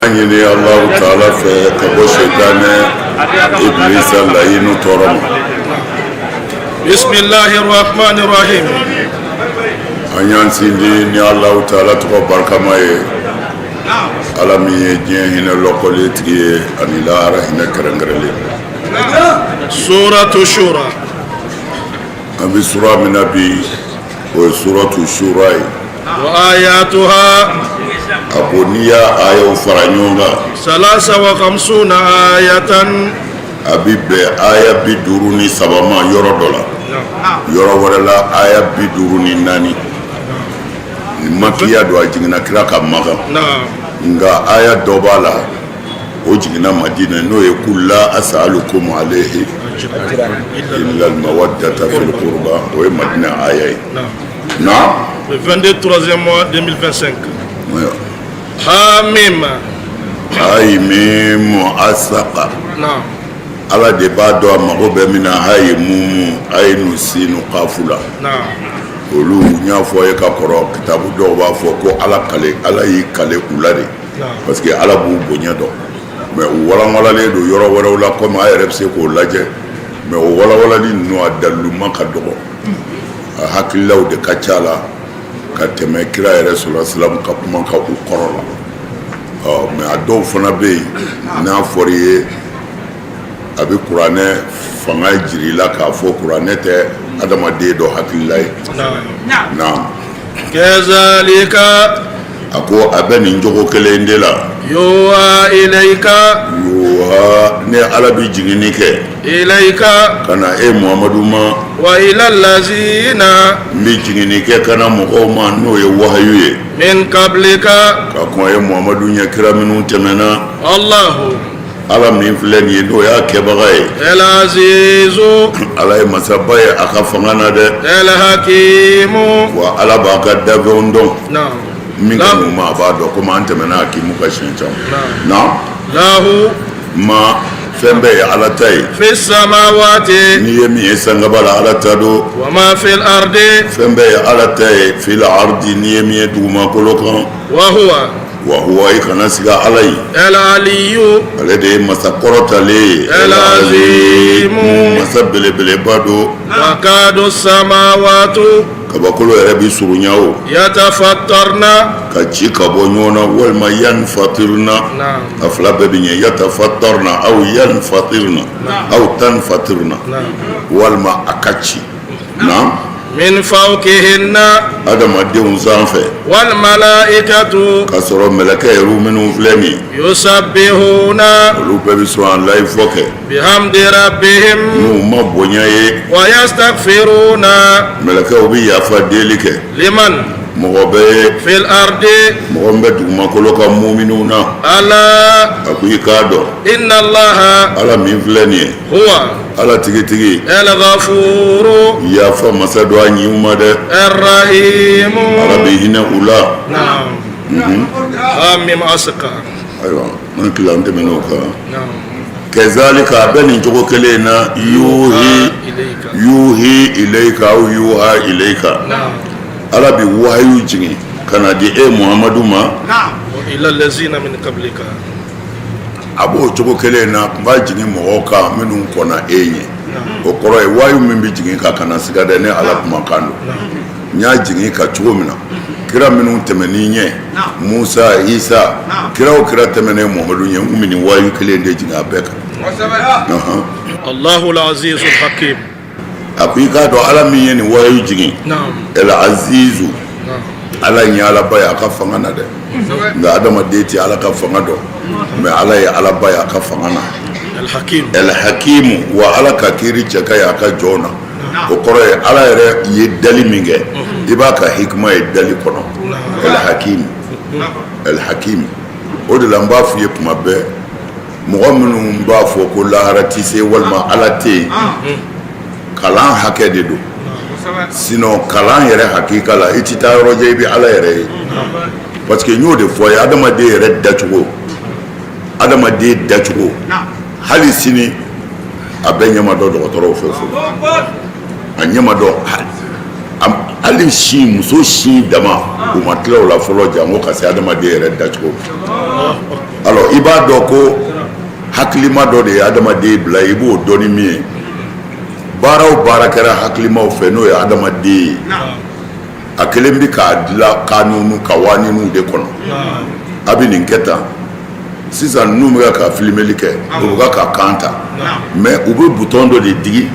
An ɲini Alahu taala fɛ ka bɔ sitanɛ ibilisa layinu tɔɔrɔ ma. Bisimilahi rahmani rahim. An y'an sindi ni Alahu taala tɔgɔ barikama ye, Ala min ye diɲɛ hinɛ lɔkɔlen tigi ye ani lahara hinɛ kɛrɛnkɛrɛnlen. Suratu shura. An bɛ sura min na bi, o ye suratu shura ye. Wa ayatuha. A ko n'i y'a ayaw fara ɲɔgɔn kan. Salasa wa khamsuna ayatan. A bɛ bɛn aya 53 ma yɔrɔ dɔ la, yɔrɔ wɛrɛ la aya 54. Makiya don, a jiginna kira kan Makan. Nka aya dɔ b'a la, o jiginna Madina, n'o ye kul la asalukum alehi illa almawaddata fil qurba, o ye Madina aya ye. Na Le 22 3e mois 2025. Hamim. Hayi mimu asaka. Naam. Ala de b'a dɔn a mago bɛ min na hayi mumu ayinu sinu kafu la. Naam. Olu n y'a fɔ ye ka kɔrɔ, kitabu dɔw b'a fɔ ko Ala kale, Ala y'i kale u la de. Parce que Ala b'u bonya dɔn. Mais u walanwalalen don yɔrɔ wɛrɛw la, komi a yɛrɛ bɛ se k'o lajɛ. Mais o walawalali ninnu, a daliluma ka dɔgɔ. A hakililaw de ka ca la ka tɛmɛ kira yɛrɛ sɔrɔ silamu ka kuma ka u kɔrɔ la. Ɔ mais a dɔw fana bɛ yen, n'a fɔra i ye, a bɛ kuranɛ fanga jira i la k'a fɔ kuranɛ tɛ adamaden dɔ hakilila ye. Naam. Kazalika. A ko a bɛ nin cogo kelen de la. Yuha ilayika. Yuha, ne Ala bɛ jiginni kɛ. Ilayika. Ka na e Muhamadu ma. Wa ila lazina. N bɛ jiginni kɛ ka na mɔgɔw ma, n'o ye wahayu ye. Min kablika. Ka kɔn e Muhamadu ɲɛ, kira minnu tɛmɛna. Alahu. Ala min filɛ nin ye, n'o y'a kɛbaga ye. El azizu. Ala ye masaba ye a ka fanga na dɛ. El hakimu. Wa Ala b'a ka danfɛnw dɔn. Naam. Min ka ɲi u ma, a b'a dɔn, komi an tɛmɛna hakimu kan siɲɛ caman. Naam. Lahu. Ma fɛn bɛɛ ye Ala ta ye. Fi samawati. N'i ye min ye sankaba la, Ala ta don. Wa ma fil ardi. Fɛn bɛɛ ye Ala ta ye fil ardi, n'i ye min ye dugumakolo kan. Wa huwa. Wa huwa, i kana siga Ala ye. El aliyu. Ale de ye masa kɔrɔtalen ye. El azimu. Masa belebeleba don. Takadu samawatu. Kabakolo yɛrɛ bɛ surunya o. Yatafattarna. Ka ci ka bɔ ɲɔgɔn na, walima yanfatirna. A fila bɛɛ bɛ ɲɛ, yatafattarna aw yanfatirna aw tanfatirna, walima a ka ci. Naam. Min fawqihinna. Adamadenw sanfɛ. Wal malaikatu. K'a sɔrɔ mɛlɛkɛ yɛrɛ minnu filɛ nin ye. Yusabbihuna. Olu bɛɛ bɛ subahanallahi fɔ kɛ. Bihamdi rabbihim. N'u ma bonya ye. Wa yastaghfiruna. Mɛlɛkɛw bɛ yafa deli kɛ. Liman. Mɔgɔ bɛ ye. Fil ardi. Mɔgɔ min bɛ dugumakolo kan muminw na. Ala. A ko i k'a dɔn. Inna Allaha. Ala min filɛ nin ye. Huwa. Ala tigitigi. El ghafuru. Yafa masa don a ɲinw ma dɛ. Arrahimu. Ala bɛ hinɛ u la. Naam. Hamim asaka. Ayiwa, an tila an tɛmɛn'o kan. Kazalika, a bɛ nin cogo kelen in na, yuhi yuhi ilayka aw yuha ilayka, Ala bɛ wahayu jigin ka na di e Muhamadu ma. Wa ila lazina min qablika. A b'o cogo kelen in na, tun b'a jigin mɔgɔw kan minnu kɔnna e ɲɛ. O kɔrɔ ye wahayu min bɛ jigin ka kana siga dɛ, ne Ala kumakan don. N y'a jigin ka cogo min na, kira minnu tɛmɛn'i ɲɛ, Musa, Isa, kira o kira tɛmɛnen Muhamadu ɲɛ, n tun bɛ nin wahayu kelen de jigin a bɛɛ kan. Allahu al-azizul hakim. A ko i k'a dɔn, Ala min ye nin wahayu jigin, el azizu, Ala ye Alaba ye a ka fanga na dɛ. Nka adamaden tɛ Ala ka fanga dɔn, mais Ala ye Alaba ye a ka fanga na. El hakimu, wa Ala ka kiiri cɛ ka ɲi a ka jɔnw na. O kɔrɔ ye Ala yɛrɛ ye dali min kɛ, i b'a ka hikima ye dali kɔnɔ. El hakimu, el hakimu. O de la n b'a f'i ye tuma bɛɛ, mɔgɔ minnu b'a fɔ ko lahara tɛ se walima Ala tɛ yen, kalan hakɛ de don. Sinon kalan yɛrɛ hakika la, i tɛ taa yɔrɔ jan, i bɛ Ala yɛrɛ ye. Parce que n y'o de fɔ ye, adamaden yɛrɛ dacogo, adamaden dacogo, hali sini a bɛɛ ɲɛ ma dɔn dɔgɔtɔrɔw fɛ fɔlɔ, a ɲɛ ma dɔn. Hali sin, muso sin dama, u ma tila o la fɔlɔ, janko ka se adamaden yɛrɛ dacogo. Alors i b'a dɔn ko hakilima dɔ de ye adamaden bila, i b'o dɔn ni min ye. Baara o baara kɛra hakilimaw fɛ, n'o ye adamaden ye, a kelen bɛ k'a dilan kanunu kawaninu de kɔnɔ. A bɛ nin kɛ tan sisan, ninnu bɛ ka filimeli kɛ, u bɛ ka kan ta, mais u bɛ bouton dɔ de digi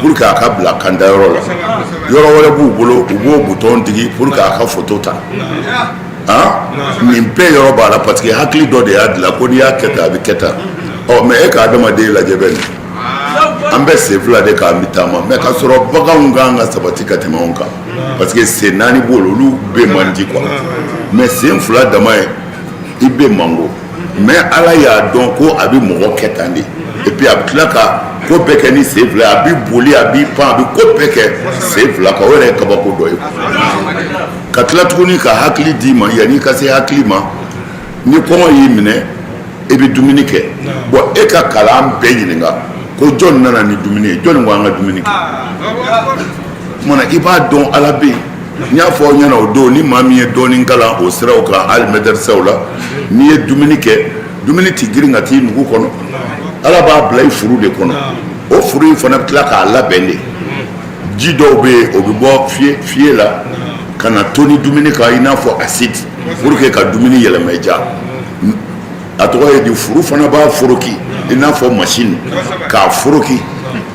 pour que a ka bila kantayɔrɔ la. Yɔrɔ wɛrɛ b'u bolo, u b'o bouton digi pour que a ka photo ta. Nin bɛɛ yɔrɔ b'a la, parce que hakili dɔ de y'a dilan ko n'i y'a kɛ tan, a bɛ kɛ tan. Ɔ, mais e ka adamaden lajɛ bɛ nin, an bɛ sen fila de k'an bɛ taama, mais k'a sɔrɔ baganw kan ka sabati ka tɛmɛ anw kan, parce que sen naani b'o la, olu bɛɛ man di quoi. Mais sen fila dama ye, i bɛ mango. Mais Ala y'a dɔn ko a bɛ mɔgɔ kɛ tan de. Et puis a bɛ tila ka ko bɛɛ kɛ ni sen fila ye. A bɛ boli, a b'i pan, a bɛ ko bɛɛ kɛ sen fila kan. O yɛrɛ ye kabako dɔ ye. Ka tila tuguni ka hakili d'i ma. Yanni i ka se hakili ma, ni kɔngɔ y'i minɛ, i bɛ dumuni kɛ. Bon, e ka kalan bɛɛ ɲininka ko jɔn nana ni dumuni ye, jɔn ko an ka dumuni kɛ. Kumana, i b'a dɔn Ala bɛ yen. N y'a fɔ aw ɲɛna o don, ni maa min ye dɔɔnin kalan o siraw kan, hali mɛdɛrisaw la, n'i ye dumuni kɛ, dumuni tɛ girin ka t'i nugu kɔnɔ. Ala b'a bila i furu de kɔnɔ. O furu in fana bɛ tila k'a labɛn de. Ji dɔw bɛ yen, o bɛ bɔ fiye la ka na to ni dumuni kan, i n'a fɔ acide, pour que ka dumuni yɛlɛma ja. A tɔgɔ ye di, furu fana b'a foroki i n'a fɔ machine, k'a foroki.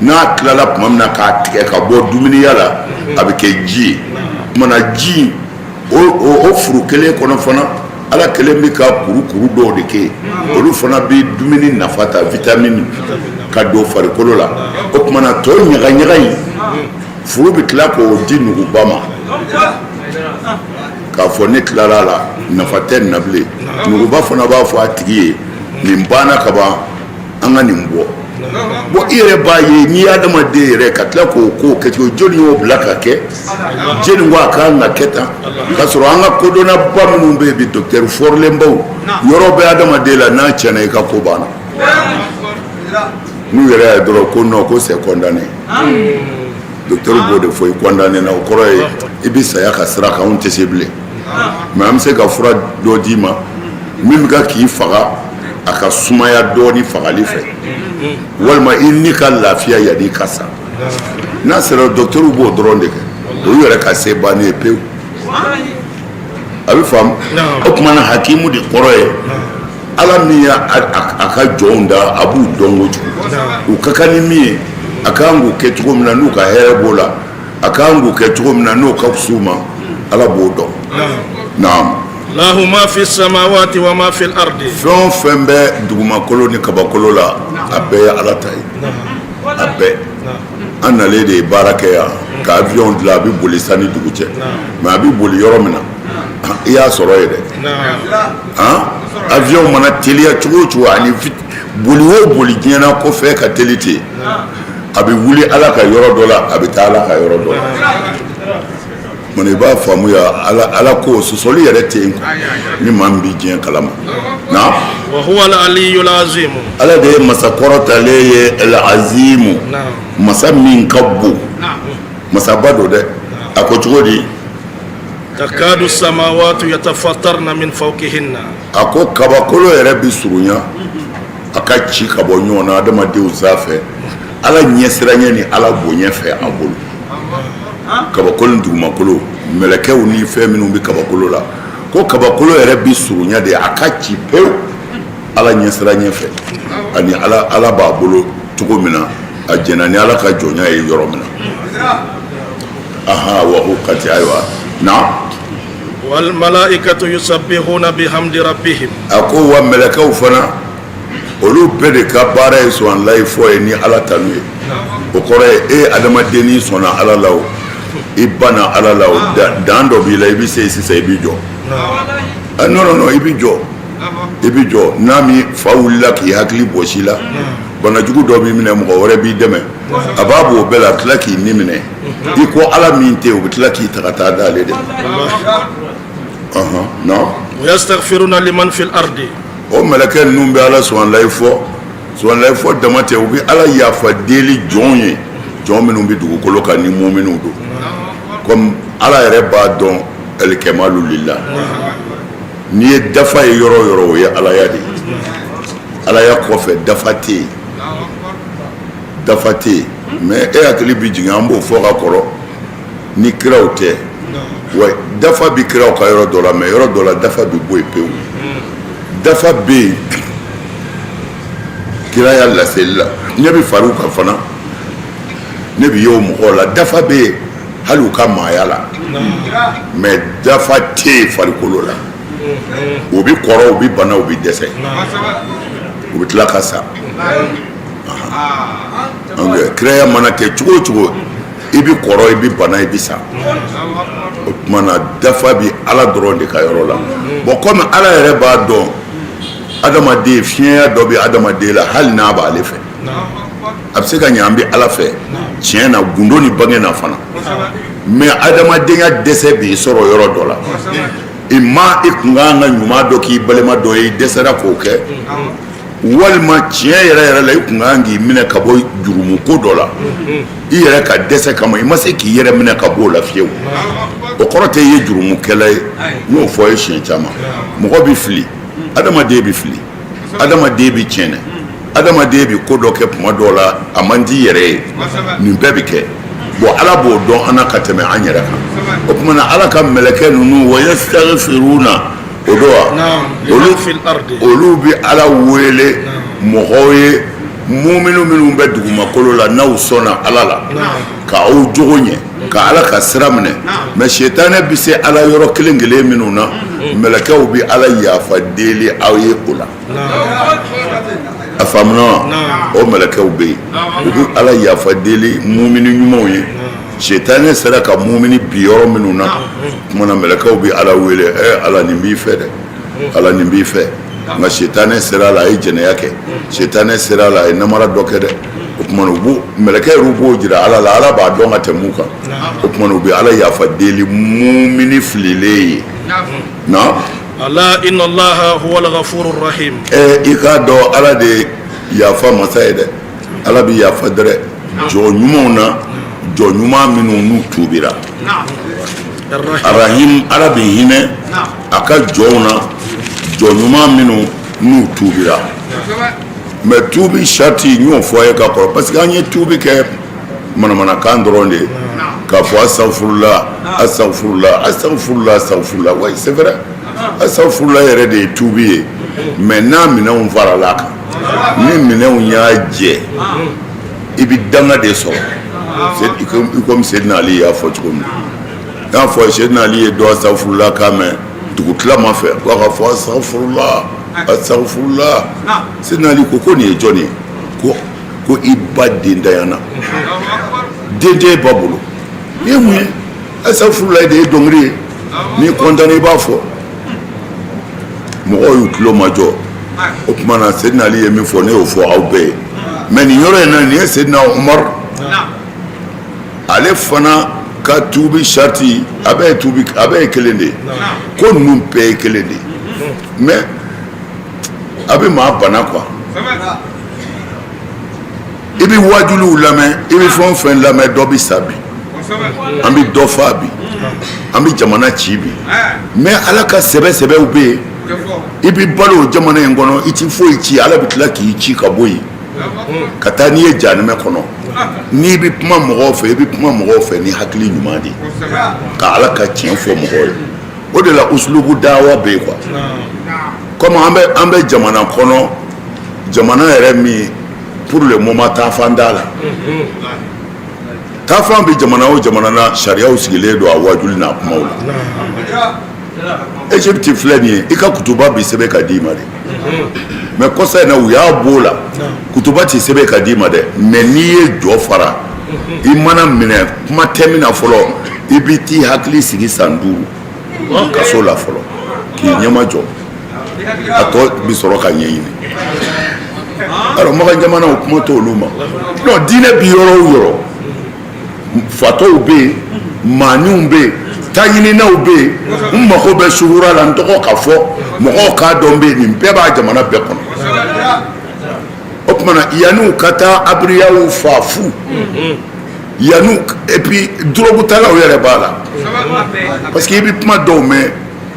N'a tilala tuma min na k'a tigɛ ka bɔ dumuniya la, a bɛ kɛ ji ye. Kumana, ji o furu kelen kɔnɔ fana, Ala kelen bɛ ka kurukuru dɔw de kɛ yen. Olu fana bɛ dumuni nafa ta, vitamine, ka don farikolo la. O kumana, tɔ ɲagaɲaga in, furu bɛ tila k'o di nuguba ma, k'a fɔ ne tilala la, nafa tɛ nin na bilen. Nuguba fana b'a fɔ a tigi ye: nin banna ka ban, an ka nin bɔ. Bon, i yɛrɛ b'a ye, n'i ye adamaden yɛrɛ ka tila k'o ko kɛcogo, jɔnni y'o bila ka kɛ? Jɔnni ko a kan ka kɛ tan? K'a sɔrɔ an ka kodɔnnaba minnu bɛ yen bi, docteur fɔrilenbaw, yɔrɔ bɛ adamaden la, n'a tiɲɛna, i ka ko banna. N'u yɛrɛ y'a dɔrɔn ko non, ko c'est condamné, docteur b'o de fɔ, i condamné na. O kɔrɔ ye i bɛ saya ka sira kan. Anw tɛ se bilen, mais an bɛ se ka fura dɔ d'i ma min bɛ ka k'i faga, a ka sumaya dɔɔni fagali fɛ, walima i ni ka lafiya yanni i ka sa. N'a sera, docteur b'o dɔrɔn de kɛ. O y'u yɛrɛ ka se bannen ye pewu. A bɛ faamu. O tuma na, hakimu de kɔrɔ ye Ala min ye a ka jɔnw da, a b'u dɔn kojugu. U ka kan ni min ye, a kan k'u kɛ cogo min na n'u ka hɛrɛ b'o la, a kan k'u kɛ cogo min na n'o ka fisa u ma, Ala b'o dɔn. Naam. Lahu ma fi samawati wa ma fi al-ardi. Fɛn o fɛn bɛ dugumakolo ni kabakolo la, a bɛɛ ye Ala ta ye, a bɛɛ. An nalen de ye baara kɛ yan ka avion dilan, a bɛ boli san ni dugu cɛ. Mais a bɛ boli yɔrɔ min na, i y'a sɔrɔ yen dɛ. Han, avion mana teliya cogo o cogo, ani boli o boli diɲɛ na kɔfɛ ka teli ten, a bɛ wuli Ala ka yɔrɔ dɔ la, a bɛ taa Ala ka yɔrɔ dɔ la. Mana, i b'a faamuya, Ala, Ala ko sɔsɔli yɛrɛ tɛ yen ni maa min bɛ diɲɛ kalama na. Wa huwa al-aliyyu al-azim. Ala de ye masa kɔrɔtalen ye, al-azimu, masa min ka bon, masaba don dɛ. A ko cogo di? Takadu samawatu yatafattarna min fawqihinna. A ko kabakolo yɛrɛ bɛ surunya, a ka ci ka bɔ ɲɔgɔn na adamadenw sanfɛ, Ala ɲɛsiranɲɛ ni Ala bonya fɛ a bolo. Kabakolo ni dugumakolo, mɛlɛkɛw ni fɛn minnu bɛ kabakolo la, ko kabakolo yɛrɛ bɛ surunya de, a ka ci pewu Ala ɲɛsiranɲɛ fɛ, ani Ala, Ala b'a bolo cogo min na, a jɛnna ni Ala ka jɔnya ye yɔrɔ min na. Aha, wa kati, ayiwa na. Wal malaikatu yusabbihuna bihamdi rabbihim. A ko wa mɛlɛkɛw fana, olu bɛɛ de ka baara ye sɔnlayi fɔ ye ni Ala tanu ye. O kɔrɔ ye, e adamadennin sɔnna Ala la, o i banna Ala la, o dan dɔ b'i la, i bɛ se sisan, i b'i jɔ. Ah, non, non, non, i b'i jɔ, i b'i jɔ. N'a min fa wulila k'i hakili bɔsi la, banajugu dɔ b'i minɛ, mɔgɔ wɛrɛ b'i dɛmɛ, a b'a b'o bɛɛ la, a tila k'i ni minɛ. I ko Ala min tɛ yen, o bɛ tila k'i ta ka taa d'ale de ma. Ɔhɔn, non. Wa yastaghfiruna liman fil ardi. O mɛlɛkɛ ninnu bɛ Ala sɔnlayi fɔ, sɔnlayi fɔ dama tɛ, u bɛ Ala yafa deli jɔnw ye, jɔn minnu bɛ dugukolo kan ni muminiw don. Comme Ala yɛrɛ b'a dɔn, alikɛmalu lila, n'i ye dafa ye yɔrɔ o yɔrɔ, o ye Alaya de ye. Alaya kɔfɛ dafa tɛ yen, dafa tɛ yen. Mais e hakili bɛ jigin, an b'o fɔ ka kɔrɔ, ni kiraw tɛ wa, dafa bɛ kiraw ka yɔrɔ dɔ la, mais yɔrɔ dɔ la dafa bɛ bɔ yen pewu. Dafa bɛ yen kiraya laseli la, ne bɛ far'u kan fana, ne bɛ ye o mɔgɔw la. Dafa bɛ yen hali u ka maaya la, mais dafa tɛ yen farikolo la. U bɛ kɔrɔ, u bɛ bana, u bɛ dɛsɛ, u bɛ tila ka sa. Donc kiraya mana kɛ cogo o cogo, i bɛ kɔrɔ, i bɛ bana, i bɛ sa. O tuma na dafa bɛ Ala dɔrɔn de ka yɔrɔ la. Bon, komi Ala yɛrɛ b'a dɔn adamaden fiɲɛya dɔ bɛ adamaden la, hali n'a b'ale fɛ, a bɛ se ka ɲɛ an bɛ Ala fɛ tiɲɛ na, gundo ni bange na fana, mais adamadenya dɛsɛ b'i sɔrɔ yɔrɔ dɔ la. I ma i kun kan ka ɲuman dɔ k'i balima dɔ ye, i dɛsɛra k'o kɛ, walima tiɲɛ yɛrɛ yɛrɛ la, i kun kan k'i minɛ ka bɔ jurumu ko dɔ la, i yɛrɛ ka dɛsɛ kama i ma se k'i yɛrɛ minɛ ka bɔ o la fiyewu. O kɔrɔ tɛ i ye jurumukɛla ye. N y'o fɔ ye siɲɛ caman. Mɔgɔ bɛ fili, adamaden bɛ fili, adamaden bɛ tiɲɛ, adamaden bɛ ko dɔ kɛ tuma dɔw la a man di i yɛrɛ ye. Nin bɛɛ bɛ kɛ. Bon, Ala b'o dɔn an na ka tɛmɛ an yɛrɛ kan. O tuma na Ala ka mɛlɛkɛ ninnu, wa yastaghfiruna, o don wa, olu bɛ Ala wele mɔgɔw ye, muminu minnu bɛ dugumakolo la, n'aw sɔnna Ala la, ka aw jogo ɲɛ, ka Ala ka sira minɛ. Mais sitanɛ bɛ se Ala yɔrɔ kelen kelen minnu na, mɛlɛkɛw bɛ Ala yafa deli aw ye o la. A faamuna wa? O mɛlɛkɛw bɛ yen, u bɛ Ala yafa deli mumini ɲumanw ye. Sitanɛ sera ka mumini bi yɔrɔ minnu na, tuma na mɛlɛkɛw bɛ Ala wele: ɛ Ala, nin b'i fɛ dɛ, Ala, nin b'i fɛ. Nka sitanɛ sera a la, a ye jɛnɛya kɛ, sitanɛ sera a la, a ye namara dɔ kɛ dɛ. O tuma na u b'o mɛlɛkɛ yɛrɛ b'o jira Ala la. Ala b'a dɔn ka tɛmɛ u kan. O tuma na u bɛ Ala yafa deli mumini fililen ye na. Ala inna Allaha huwa al-ghafuru rahim. Ɛ, i k'a dɔn Ala de ye yafa masa ye dɛ. Ala bɛ yafa dɛrɛ jɔn ɲumanw na, jɔn ɲuman minnu n'u tuubira. Arahim, Ala bɛ hinɛ a ka jɔnw na, jɔn ɲuman minnu n'u tuubira. Mais tuubi sarati, n y'o fɔ a ye ka kɔrɔ, parce que an ye tuubi kɛ manamanakan dɔrɔn de ye, k'a fɔ asafurula, asafurula, asafurula, asafurula. Oui, c'est vrai, asafurula yɛrɛ de ye tuubi ye, mais n'a minɛnw farala a kan, ni minɛnw y'a jɛ, i bɛ danga de sɔrɔ. I komi Sedina Ali y'a fɔ cogo min na, n'a fɔ Sedina Ali ye dɔ asafurula kan mɛn dugutilama fɛ, ko a ka fɔ asafurula, asafurula. Sedina Ali ko nin ye jɔn ye? Ko i ba den dayana, den tɛ e ba bolo, nin ye mun ye? Asafurula de ye dɔnkili ye, n'i kɔntanna i b'a fɔ. Mɔgɔw y'u tulo majɔ. O tuma na Sedina Ali ye min fɔ, ne y'o fɔ aw bɛɛ ye. Mais nin yɔrɔ in na, nin ye Sedina Umaru, ale fana ka tuubi sarati, a bɛɛ ye tuubi, a bɛɛ ye kelen de ye, ko ninnu bɛɛ ye kelen de ye. Mais a bɛ maa bana quoi. I bɛ wajuliw lamɛn, i bɛ fɛn o fɛn lamɛn, dɔ bɛ sa bi, an bɛ dɔ fa bi, an bɛ jamana ci bi. Mais Ala ka sɛbɛ sɛbɛw bɛ yen. I bɛ balo o jamana in kɔnɔ, i ti foyi ci, Ala bɛ tila k'i ci ka bɔ yen ka taa n'i ye jahanamɛ kɔnɔ. N'i bɛ kuma mɔgɔw fɛ, i bɛ kuma mɔgɔw fɛ ni hakili ɲuman de ye, ka Ala ka tiɲɛ fɔ mɔgɔw ye. O de la usulubu dawa bɛ yen quoi. Comme an bɛ jamana kɔnɔ, jamana yɛrɛ min pour le moment taafan t'a la, taafan bɛ jamana o jamana na, sariyaw sigilen don a wajuli n'a kumaw la. Egypte filɛ nin ye, i ka kutuba bɛ sɛbɛn ka d'i ma de. Mais kɔsa in na, u y'a b'o la, kutuba tɛ sɛbɛn ka d'i ma dɛ. Mais n'i ye jɔ fara, i mana minɛ, kuma tɛ min na fɔlɔ, i bɛ t'i hakili sigi san 5 kaso la fɔlɔ, k'i ɲɛma jɔ, a tɔ bɛ sɔrɔ ka ɲɛɲini. Alors Makan jamanaw, kuma t'olu ma. Non, diinɛ bi yɔrɔ o yɔrɔ, fatɔw bɛ yen, maaninw bɛ yen, taɲininaw bɛ yen, n mako bɛ suhura la, n tɔgɔ ka fɔ mɔgɔw k'a dɔn bɛ yen. Nin bɛɛ b'a jamana bɛɛ kɔnɔ. O tuma na yanniw ka taa abiriyaw fa fu yanniw, et puis dɔrɔgutalaw yɛrɛ b'a la, parce que i bɛ kuma dɔw mɛn,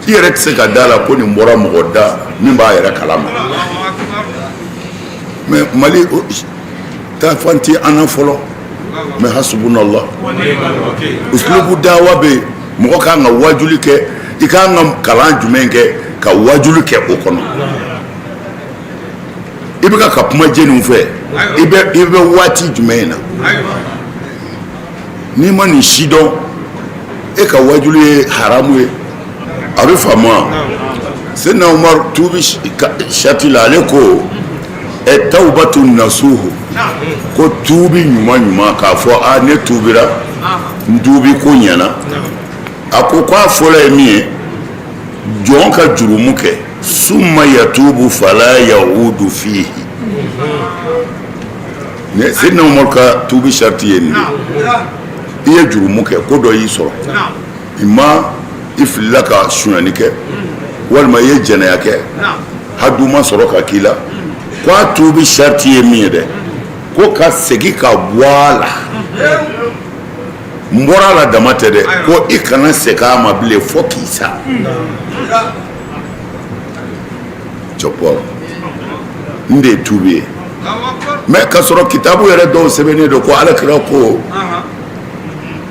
i yɛrɛ tɛ se ka da la ko nin bɔra mɔgɔ da min b'a yɛrɛ kalama. Mais Mali ta fan tɛ an na fɔlɔ, mais hasubunallah, usulubu dawa bɛ yen. Mɔgɔ kan ka wajuli kɛ, i kan ka kalan jumɛn kɛ ka wajuli kɛ o kɔnɔ? I bɛ ka kuma jɛniw fɛ, i bɛ waati jumɛn na? N'i ma nin si dɔn, e ka wajuli ye haramu ye. A bɛ faamu wa? Seyidina Umaru, tuubi sarati la, ale ko ɛ tawbatu nasuhu, ko tuubi ɲuman ɲuman, k'a fɔ a ne tuubira, n tuubi ko ɲɛna. A ko k'a fɔlɔ ye min ye, jɔn ka jurumu kɛ, summa yatubu fala yaudu fihi. Seyidina Umaru ka tuubi sarati ye nin de ye. I ye jurumu kɛ, ko dɔ y'i sɔrɔ, i ma i filila ka sonyani kɛ, walima i ye jɛnɛya kɛ, hadu ma sɔrɔ ka k'i la, ko a tuubi sarati ye min ye dɛ, ko ka segin ka bɔ a la. N bɔra a la dama tɛ dɛ, ko i kana segin a ma bilen fo k'i sa. Cɛpɔ n de ye tuubi ye. Mais k'a sɔrɔ kitabu yɛrɛ dɔw sɛbɛnnen don ko Ala kira ko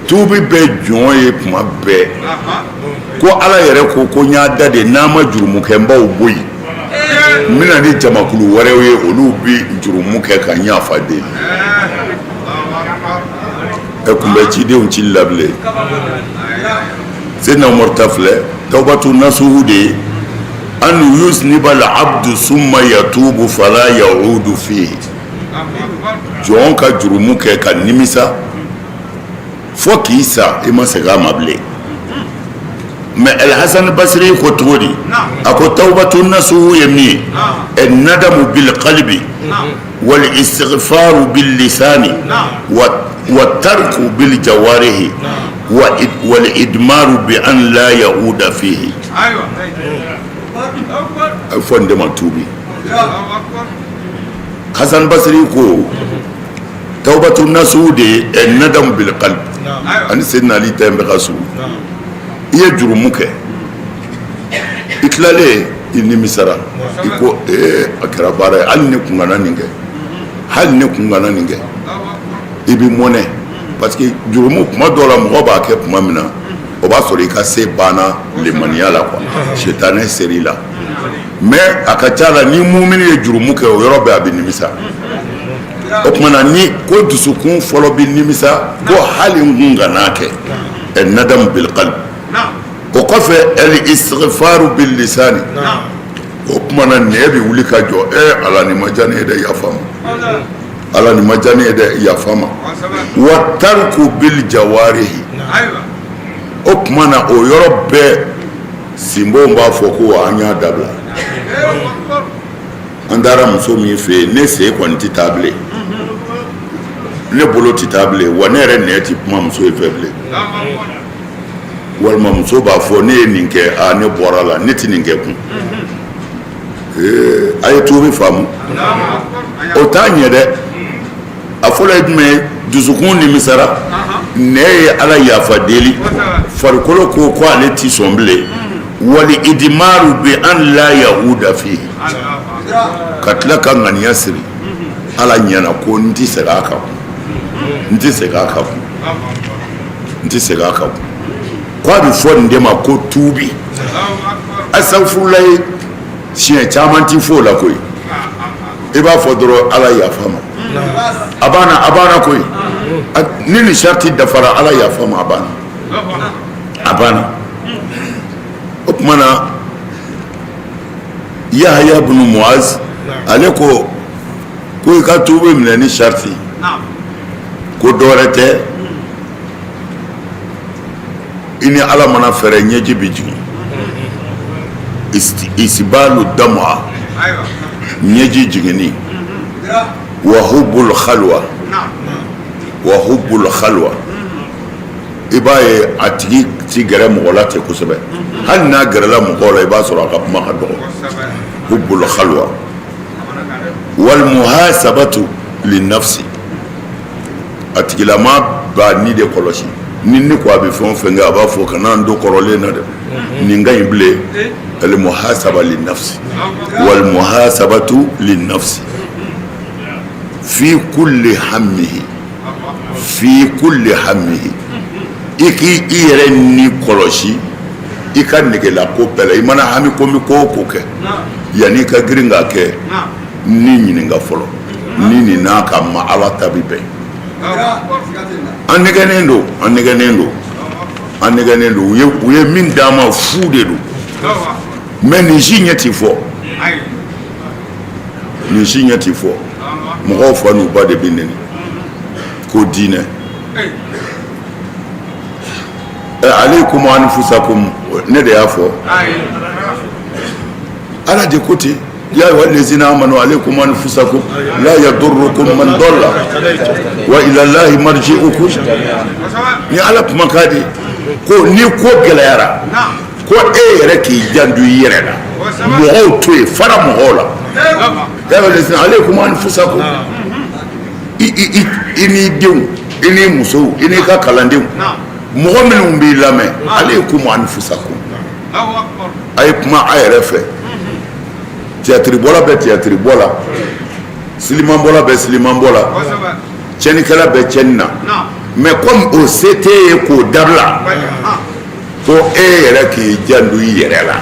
tuubi bɛ jɔn ye tuma bɛɛ, ko Ala yɛrɛ ko ko n y'a da de, n'a ma jurumukɛbaw bɔ yen, n bɛna ni jamakulu wɛrɛw ye, olu bɛ jurumu kɛ ka yafa deli. Ɛ kun bɛ cidenw cili la bilen. Seyidina Umaru ta filɛ, tawbatu nasuhu de ye, an yuzniba al-abdu summa yatubu fala yaudu fihi. Jɔn ka jurumu kɛ ka nimisa fo k'i sa, i ma segin a ma bilen. Mais El Hasan Basiri ko cogo di? A ko tawbatu nasuhu ye min ye, ɛ nadamu bil qalbi wal istighfaru bil lisani wa tarku bil jawarihi wal idmaru bi an la yauda fihi. A bɛ fɔ nin de ma tuubi. Hasan Basiri ko tawbatu nasuhu de ye ɛ nadamu bil qalbi, ani Seyidina Ali ta in bɛ ka surun. I ye jurumu kɛ, i tilalen, i nimisara, i ko ee, a kɛra baara ye, hali ne kun kana nin kɛ, hali ne kun kana nin kɛ. I bɛ mɔnɛ, parce que jurumu, kuma dɔw la, mɔgɔ b'a kɛ tuma min na, o b'a sɔrɔ i ka se banna lemaniya la quoi, sitanɛ ser'i la. Mais a ka ca la, ni mumini ye jurumu kɛ, o yɔrɔ bɛɛ a bɛ nimisa. O tuma na, ni ko dusukun fɔlɔ bɛ nimisa ko hali n kun kana kɛ, ɛ nadamu bil qalbi. O kɔfɛ, el istighfaru bil lisani. O tuma na, nɛn bɛ wuli ka jɔ: ɛ Ala, nin ma diya ne ye dɛ, yafa ma. Ala, nin ma diya ne ye dɛ, yafa ma. Wa tarku bil jawarihi. O tuma na, o yɔrɔ bɛɛ, sinbonw b'a fɔ ko an y'a dabila. An taara muso min fɛ yen, ne sen kɔni tɛ taa bilen, ne bolo tɛ taa bilen, wa ne yɛrɛ nɛn tɛ kuma muso in fɛ bilen. Walima muso b'a fɔ ne ye nin kɛ, aa, ne bɔra la, ne tɛ nin kɛ kun. Ee, a ye tuubi faamu, o t'a ɲɛ dɛ. A fɔlɔ ye jumɛn ye? Dusukun nimisara, nɛn ye Ala yafa deli, farikolo ko ko ale ti sɔn bilen, wali idimaru bi an la yahuda fihi, ka tila ka ŋaniya siri Ala ɲɛna ko n ti segin a kan kun, n ti segin a kan kun, n ti segin a kan kun. Ko a bɛ fɔ nin de ma ko tuubi. Asafurulayi, siɲɛ caman ti fɔ o la koyi. I b'a fɔ dɔrɔn Ala yafa ma, a banna, a banna koyi. Ni nin sarati dafara, Ala yafa ma, a banna, a banna. O tuma na, Yahaya bunu Muaz, ale ko ko i ka tuubi minɛ ni sarati, ko dɔwɛrɛ tɛ, i ni Ala mana fɛrɛ, ɲɛji bɛ jigin, isbalu dam'a, ɲɛji jiginni, wa hubbul khalwa, wa hubbul khalwa. I b'a ye a tigi ti gɛrɛ mɔgɔ la ten kosɛbɛ. Hali n'a gɛrɛla mɔgɔw la, i b'a sɔrɔ a ka kuma ka dɔgɔ. Hubbul khalwa wal muhasabatu linnafsi. A tigilama b'a ni de kɔlɔsi. Ni ko a bɛ fɛn o fɛn kɛ, a b'a fɔ kana n don kɔrɔlen na dɛ, nin ka ɲi bilen. Al muhasaba linnafsi, wal muhasabatu linnafsi. Fi kulli hammihi, fi kulli hammihi, i k'i i yɛrɛ ni kɔlɔsi i ka negela ko bɛɛ la. I mana hami ko min ko o ko kɛ, yanni i ka girin k'a kɛ, ni ɲininka fɔlɔ ni nin n'a ka ma Ala ta bi bɛn. An nɛgɛnnen don, an nɛgɛnnen don, an nɛgɛnnen don. U ye min d'an ma, fu de don. Mais nin si ɲɛ ti fɔ, nin si ɲɛ ti fɔ. Mɔgɔw fa n'u ba de bɛ neni ko diinɛ. Alaykum anfusakum, ne de y'a fɔ, Ala de ko ten. Ya ayyuha allazina amanu alaykum anfusakum la yadurrukum man dalla wa ila Allahi marji'ukum. Ni Ala kumakan de ko ni ko gɛlɛyara, ko e yɛrɛ k'i janto i yɛrɛ la, mɔgɔw to yen, fara mɔgɔw la. Ya ayyuha allazina alaykum anfusakum, i n'i denw, i n'i musow, i n'i ka kalandenw, mɔgɔ minnu b'i lamɛn, alaykum anfusakum, a ye kuma a yɛrɛ fɛ. Tiyatiribɔla bɛ tiyatiribɔ la, silimanbɔla bɛ silimanbɔ la, tiɲɛnikɛla bɛ tiɲɛni na. Mais comme o se t'e ye k'o dabila, ko e yɛrɛ k'i janto i yɛrɛ la.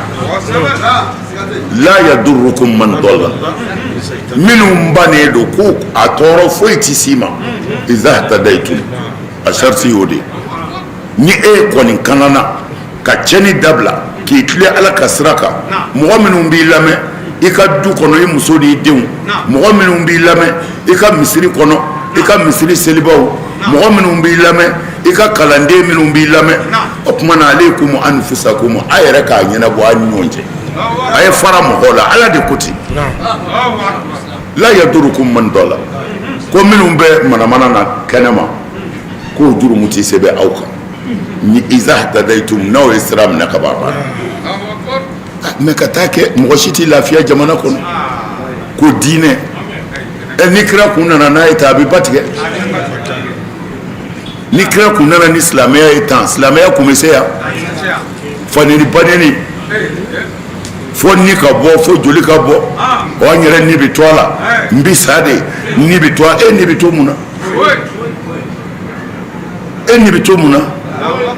La yadurukum man dalla, minnu bannen don, ko a tɔɔrɔ foyi tɛ s'i ma. Iza hatadaitum, a sariti y'o de ye. Ni e kɔni kanana ka tiɲɛni dabila k'i tilen Ala ka sira kan, mɔgɔ minnu b'i lamɛn i ka du kɔnɔ, i muso n'i denw, mɔgɔ minnu b'i lamɛn i ka misiri kɔnɔ, i ka misiri selibaw, mɔgɔ minnu b'i lamɛn i ka kalanden minnu b'i lamɛn, o tuma na alaykum anfusakum, a yɛrɛ k'a ɲɛnabɔ a ni ɲɔgɔn cɛ, a ye fara mɔgɔw la. Ala de ko ten. La yadurukum man dalla, ko minnu bɛ manamana na kɛnɛma, k'o jurumu tɛ sɛbɛn aw kan ni iza hatadaitum, n'aw ye sira minɛ ka ban a banna. Mais ka taa kɛ mɔgɔ si tɛ lafiya jamana kɔnɔ ko diinɛ. Ɛ, ni kira kun nana n'a ye tan, a bɛ ba tigɛ. Ni kira kun nana ni silamɛya ye tan, silamɛya kun bɛ se yan. Faneni baneni, fo ni ka bɔ, fo joli ka bɔ, o an yɛrɛ ni bɛ to a la, n bɛ sa de, ni bɛ to a. E ni bɛ to mun na? E ni bɛ to mun na?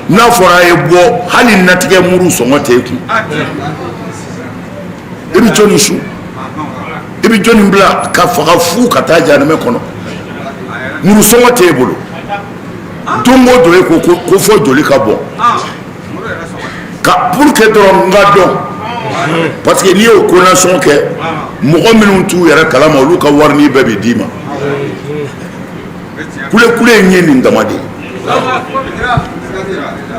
N'a fɔra a ye bɔ, hali natigɛ muru sɔngɔ t'e kun. I bɛ jɔnni su? I bɛ jɔnni bila ka faga fu ka taa jahanamɛ kɔnɔ? Muru sɔngɔ t'e bolo. Don o don e ko ko fo joli ka bɔ ka pour que dɔrɔn n ka dɔn, parce que n'i y'o ko nasɔn kɛ, mɔgɔ minnu t'u yɛrɛ kalama, olu ka wari bɛɛ bɛ d'i ma. Kule kule in ye nin dama de ye,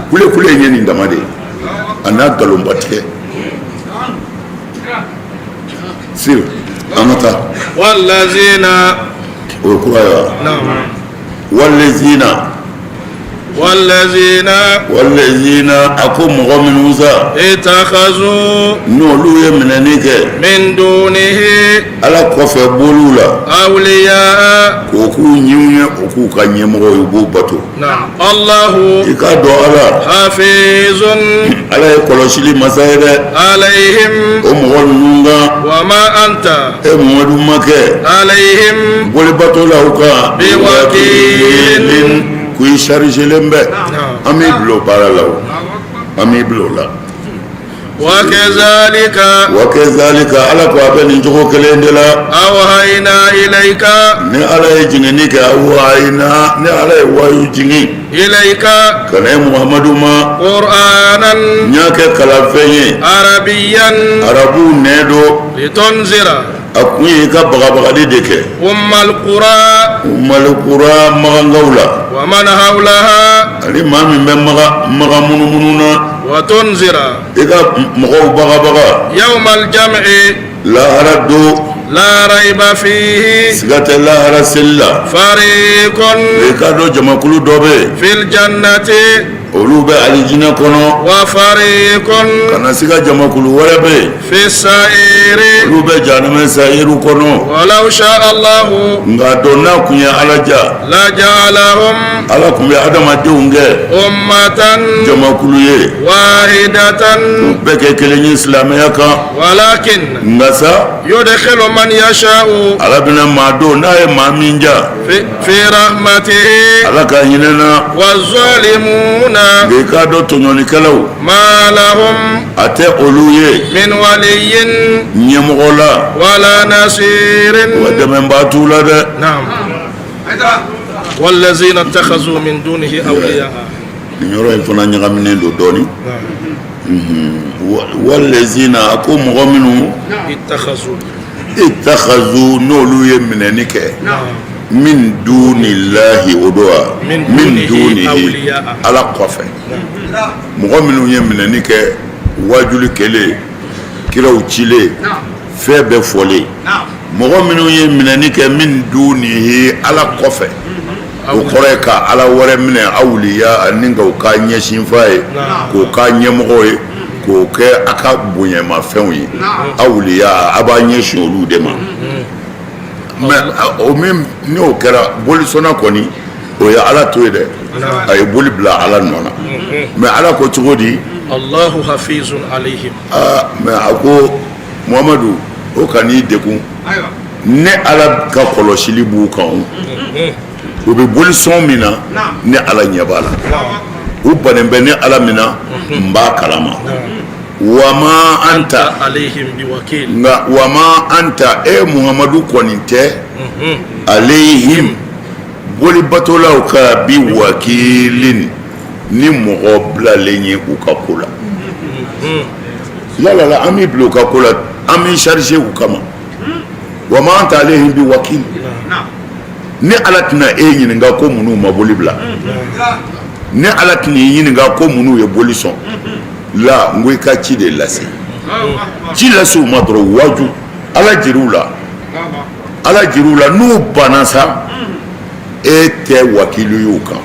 kule kule in ye nin dama de ye, a n'a nkalonba tigɛ siri. An ka taa. Walazina. O ye kura ye wa? Walazina. Walazina. Walazina, a ko mɔgɔ minnu sa, Itakazu. N'olu ye minɛni kɛ, Min dunihi. Ala kɔfɛ boliw la, Awliya. K'o k'u ɲiw ye, o k'u ka ɲɛmɔgɔ ye, u b'u bato. Allahu. I k'a dɔn Ala, Hafizun. Ala ye kɔlɔsili masa ye dɛ. Alayhim. O mɔgɔ ninnu kan. Wa ma anta. E Mamadu ma kɛ. Alayhim. Bolibato la u kan. Biwakilin. Ko i chargelen bɛ. An b'i bila o baara la, o an b'i bila o la. Wa kazalika. Wa kazalika, Ala ko a bɛ nin cogo kelen de la. Awhayna ilayka. Ni Ala ye jiginni kɛ, awhayna, ni Ala ye wayu jigin. Ilayka. Ka na Muhamadu ma. Qur'anan. N y'a kɛ kalanfɛn ye. Arabiyan. Arabuw nɛ don. Litunzira. A kun ye i ka bagabagali de kɛ. Ummal qura. Ummal qura, magankaw la. Wa man hawlaha. Ani maa min bɛ maga maga munumunu na. Wa tunzira. I ka mɔgɔw bagabaga. Yawmal jam'i. Lahara don. La rayba fihi. Siga tɛ lahara seli la. Fariqun. I k'a dɔn jamakulu dɔ bɛ yen. Fil jannati. Olu bɛ alijinɛ kɔnɔ. Wa fariqun. Kana siga, jamakulu wɛrɛ bɛ yen. Fi sa'iri. Olu bɛ jahanama sayiru kɔnɔ. Walaw sha Allahu. Nka dɔn n'a kun ye Ala ja. Laja'alahum. Ala kun bɛ adamadenw kɛ. Ummatan. Jamakulu ye. Wahidatan. U bɛɛ kɛ kelen ye silamɛya kan. Walakin. Nka sa. Yudkhilu man yasha'u. Ala bɛna maa don n'a ye maa min ja. Fi rahmatihi. Ala ka hinɛ na. Wa zalimuna. Nka i k'a dɔn tɔɲɔlikɛlaw. Ma lahum. A tɛ olu ye. Min waliyin. Ɲɛmɔgɔ la. Wala nasirin. Wa dɛmɛbaa t'u la dɛ. Naam. Walazina takhazu min dunihi awliya. Nin yɔrɔ in fana ɲagaminen don dɔɔnin. Walazina, a ko mɔgɔ minnu. Itakhazu. Itakhazu, n'olu ye minɛni kɛ. Min dunillahi, o don wa? Min dunihi, Ala kɔfɛ. Mɔgɔ minnu ye minɛni kɛ, wajuli kɛlen, kiraw cilen, fɛn bɛɛ fɔlen, mɔgɔ minnu ye minɛni kɛ min dunihi, Ala kɔfɛ, o kɔrɔ ye ka Ala wɛrɛ minɛ awliya ani k'o k'a ɲɛsinfa ye, k'o k'a ɲɛmɔgɔ ye, k'o kɛ a ka bonyamafɛnw ye. Awliya, a b'a ɲɛsin olu de ma. Mais o min n'o kɛra bolisɔnna kɔni, o ye Ala to yen dɛ, a ye boli bila Ala nɔ na. Mais Ala ko cogo di? Allahu hafizun alayhim. Aa, mais a ko Muhamadu, o kan'i degun, ne Ala ka kɔlɔsili b'u kan. O u bɛ bolisɔn min na, ne Ala ɲɛ b'a la. U bannen bɛ ne Ala min na, n b'a kalama. Wama anta alayhim biwakil. Nka wama anta, e Muhamadu kɔni tɛ alayhim, bolibatolaw kan, bi wakilin, ni mɔgɔ bilalen ye u ka ko la. Yala an b'i bila u ka ko la, an b'i chargé u kama? Wama anta alayhim bi wakil. Ne Ala tɛna e ɲininka ko minnu ma boli bila. Ne Ala tɛna i ɲininka ko minnu ye boli sɔn la. N ko i ka ci de lase, ci lase u ma dɔrɔn, waju, Ala jir'u la, Ala jir'u la. N'u banna sa, e tɛ wakilu y'u kan,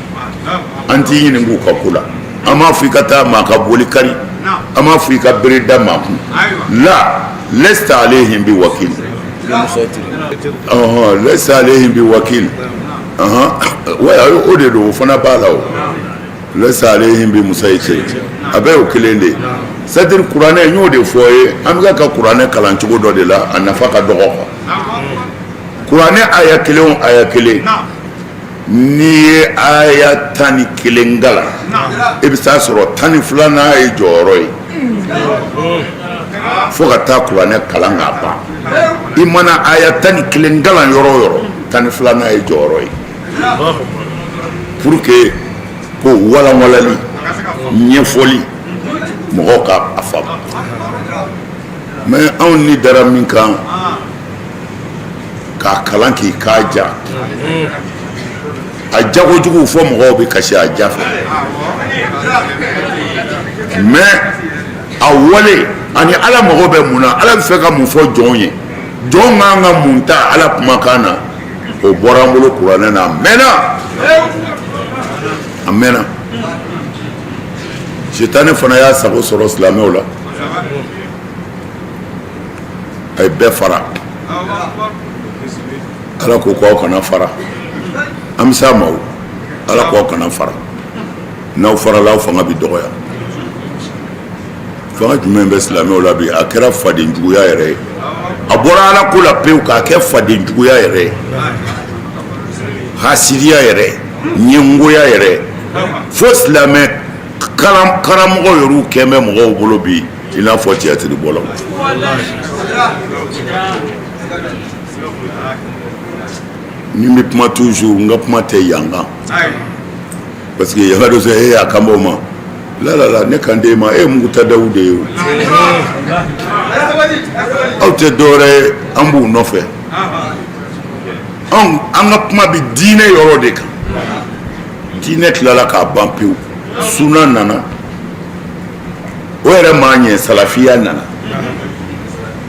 an t'i ɲininka u ka ko la. An m'a fɔ i ka taa maa ka boli kari, an m'a fɔ i ka bere da maa kun la. Lesta alayhim bi wakil, ɔhɔn, lesta alayhim bi wakil, ɔhɔn, wa o de don, o fana b'a la. O lesta alayhim bi musaytir, a bɛɛ y'o kelen de ye. C'est à dire, kuranɛ, n y'o de fɔ ye, an bɛ ka kuranɛ kalan cogo dɔ de la, a nafa ka dɔgɔ quoi. Kuranɛ aya kelen o aya kelen, n'i ye aya 11 kalan, i bɛ taa sɔrɔ 12nan ye jɔyɔrɔ ye. Fo ka taa kuranɛ kalan k'a ban, i mana aya 11 kalan yɔrɔ o yɔrɔ, 12nan ye jɔyɔrɔ ye pour que ko walanwalali, ɲɛfɔli, mɔgɔw ka a faamu. Mais anw ni dara min kan k'a kalan k'i k'a ja, a jagojugu fɔ mɔgɔw bɛ kasi a ja fɛ. Mais a wale ani Ala mago bɛ mun na, Ala bɛ fɛ ka mun fɔ jɔnw ye, jɔn kan ka mun ta Ala kumakan na, o bɔra an bolo kuranɛ na. A mɛnna, a mɛnna. Sitanɛ fana y'a sago sɔrɔ silamɛw la, a ye bɛɛ fara. Ala ko k'aw kana fara, an bɛ s'a ma. O Ala ko aw kana fara, n'aw farala, aw fanga bɛ dɔgɔya. Fanga jumɛn bɛ silamɛw la bi? A kɛra fadenjuguya yɛrɛ ye, a bɔra Ala ko la pewu k'a kɛ fadenjuguya yɛrɛ ye, hasidiya yɛrɛ, ɲɛngoya yɛrɛ, fo silamɛ karamɔgɔ yɛrɛw kɛn bɛ mɔgɔw bolo bi i n'a fɔ tiyatiribɔlaw. Ni n bɛ kuma toujours, n ka kuma tɛ yan kan, parce que yanga dɔ sɛ e a kan b'o ma. La la la, ne kan t'e ma, e ye mutadaw de ye. O aw tɛ dɔwɛrɛ ye, an b'u nɔfɛ. Anw, an ka kuma bɛ diinɛ yɔrɔ de kan. Diinɛ tilala k'a ban pewu, suna nana, o yɛrɛ maa ɲɛ, salafiya nana,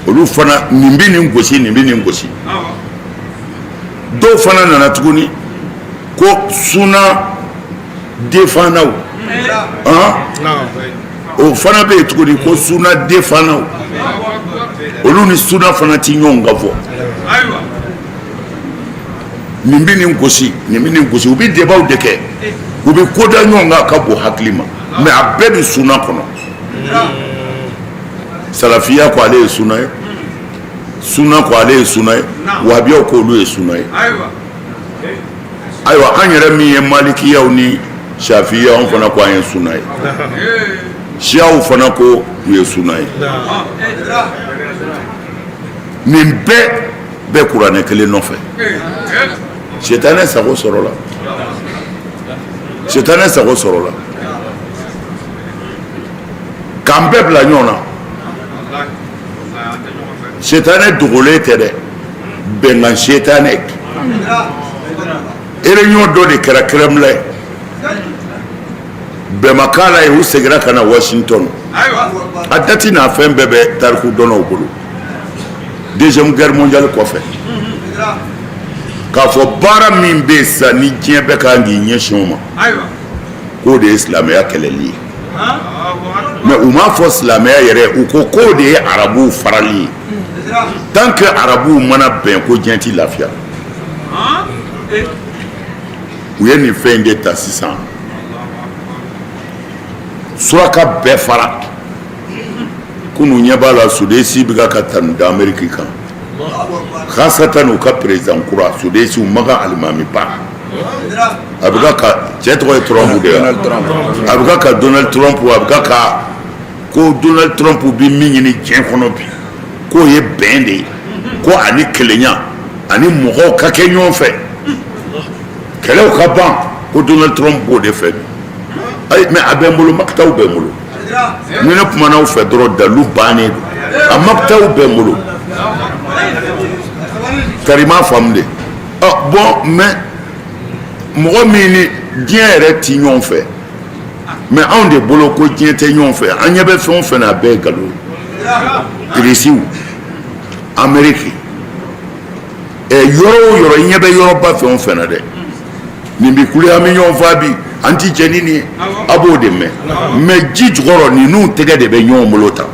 olu fana nin bɛ nin gosi, nin bɛ nin gosi. Dɔw fana nana tuguni ko suna defannaw. O fana bɛ yen tuguni ko suna defanaw, olu ni suna fana ti ɲɔgɔn kan fɔ. Nin bɛ nin gosi, nin bɛ nin gosi, u bɛ débatw de kɛ, u bɛ ko da ɲɔgɔn kan ka bon hakili ma, mais a bɛɛ bɛ suna kɔnɔ. Salafiya ko ale ye suna ye, suna ko ale ye suna ye, wahabiyaw ko olu ye suna ye. Ayiwa, an yɛrɛ min ye malikiyaw ni shafiyaw, anw fana ko an ye suna ye, siyaw fana ko u ye suna ye. Nin bɛɛ bɛ kuranɛ kelen nɔfɛ. Sitanɛ sago sɔrɔla, sitanɛ sago sɔrɔla k'an bɛɛ bila ɲɔgɔn na. Sitanɛ dogolen tɛ dɛ, bɛnkan sitanɛ. Réunion dɔ de kɛra Kremlin, bɛn ma k'a la yen, u seginna ka na Washington. A date n'a fɛn bɛɛ bɛ tariku dɔnnaw bolo. Deuxième guerre mondiale kɔfɛ, k'a fɔ baara min bɛ yen sisan ni diɲɛ bɛɛ kan k'i ɲɛsin o ma, k'o de ye silamɛya kɛlɛli ye. Mais u m'a fɔ silamɛya yɛrɛ, u ko k'o de ye arabuw farali ye. Tant que arabuw mana bɛn, ko diɲɛ ti lafiya. U ye nin fɛn in de ta sisan, suraka bɛɛ fara. Kunu ɲɛ b'a la, sudesi bɛ ka tanu da Ameriki kan, khasatan u ka président kura sudesi Makan alimamiba. A bɛ ka cɛ tɔgɔ ye Trump de ye, a bɛ ka Donald Trump, a bɛ ka ko Donald Trump bɛ min ɲini diɲɛ kɔnɔ bi, k'o ye bɛn de ye, ko ani kelenya ani mɔgɔw ka kɛ ɲɔgɔn fɛ, kɛlɛw ka ban, ko Donald Trump b'o de fɛ bi. Ayi, mais a bɛ n bolo, makitaw bɛ n bolo. Ni ne kumana aw fɛ dɔrɔn, dalu bannen don, a makitaw bɛ n bolo. Kari m'a faamu de. Ɔ bon, mais mɔgɔ min ni diɲɛ yɛrɛ ti ɲɔgɔn fɛ, mais anw de bolo ko diɲɛ tɛ ɲɔgɔn fɛ, an ɲɛ bɛ fɛn o fɛn na, a bɛɛ ye nkalon ye. Irisiw, Ameriki, ɛ yɔrɔ o yɔrɔ, i ɲɛ bɛ yɔrɔba fɛn o fɛn na dɛ, nin bi kule, an bɛ ɲɔgɔn faa bi, an ti jɛ ni nin ye, a b'o de mɛn. Mais ji jukɔrɔ, ninnu tɛgɛ de bɛ ɲɔgɔn bolo tan,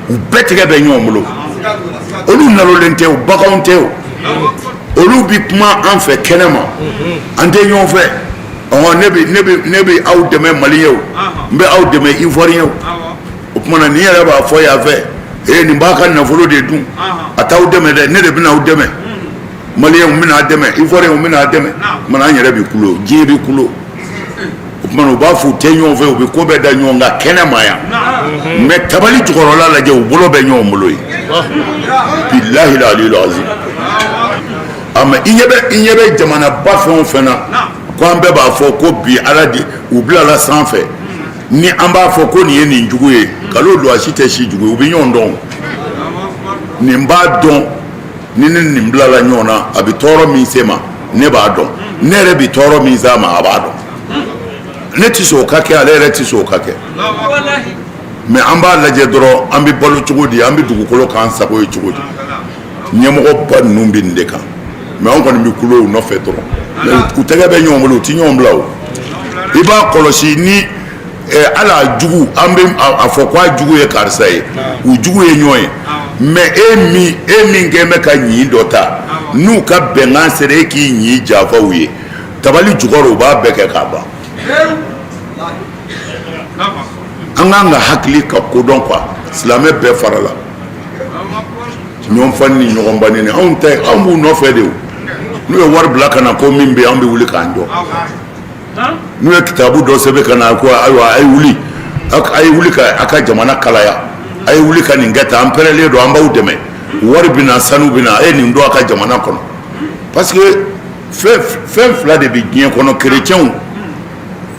u bɛɛ tɛgɛ bɛ ɲɔgɔn bolo. Olu nalolen tɛ o, baganw tɛ o, olu bi kuma an fɛ kɛnɛ ma, an tɛ ɲɔgɔn fɛ. Ɔhɔn, ne bɛ aw dɛmɛ Maliyɛnw, n bɛ aw dɛmɛ Ivoiriyɛnw. O tuma na, nin yɛrɛ b'a fɔ yan fɛ, ee nin b'a ka nafolo de dun, a t'aw dɛmɛ dɛ, ne de bɛna aw dɛmɛ. Maliyɛnw bɛna dɛmɛ, Ivoiriyɛnw bɛna dɛmɛ. O tuma na, an yɛrɛ bɛ kulo, diɲɛ bɛ kulo. O tuma na, u b'a fɔ u tɛ ɲɔgɔn fɛ, u bɛ ko bɛɛ da ɲɔgɔn kan kɛnɛ ma yan, mais tabali jukɔrɔla lajɛ, u bolo bɛ ɲɔgɔn bolo yen. Bilahi aliyul azim. A mais i ɲɛ bɛ jamanaba fɛn o fɛn na, ko an bɛɛ b'a fɔ ko bi Ala de u bilala sanfɛ, ni an b'a fɔ ko nin ye nin jugu ye, nkalon don, a si tɛ si jugu ye. U bɛ ɲɔgɔn dɔn, nin b'a dɔn ni ne nin bilala ɲɔgɔn na, a bɛ tɔɔrɔ min se ma, ne b'a dɔn, ne yɛrɛ bɛ tɔɔrɔ min s'a ma, a b'a dɔn. Ne tɛ sɔn o ka kɛ, ale yɛrɛ tɛ sɔn o ka kɛ. Mais an b'a lajɛ dɔrɔn, an bɛ balo cogo di, an bɛ dugukolo k'an sago ye cogo di? Ɲɛmɔgɔba ninnu bɛ nin de kan, mais anw kɔni bɛ kulo u nɔfɛ dɔrɔn. Mais u tɛgɛ bɛ ɲɔgɔn bolo, u tɛ ɲɔgɔn bila. O i b'a kɔlɔsi ni ala jugu, an bɛ a fɔ ko a jugu ye karisa ye, u jugu ye ɲɔgɔn ye. Mais e min kɛn bɛ ka ɲin dɔ ta, n'u ka bɛnkan sera e k'i ɲin janfa u ye, tabali jukɔrɔ, u b'a bɛɛ kɛ k'a ban. An k'an ka hakili ka kodɔn quoi. Silamɛ bɛɛ farala ɲɔgɔn fa ni ɲɔgɔn ba ni anw tɛ, anw b'u nɔfɛ de. O n'u ye wari bila ka na ko min bɛ yen, an bɛ wuli k'an jɔ. N'u ye kitabu dɔ sɛbɛn ka na ko ayiwa, a ye wuli, a ye wuli ka a ka jamana kalaya, a ye wuli ka nin kɛ tan, an pɛrɛlen don, an b'aw dɛmɛ, wari bɛ na, sanu bɛ na, a ye nin don a ka jamana kɔnɔ. Parce que fɛn fila de bɛ diɲɛ kɔnɔ: kerecɛnw,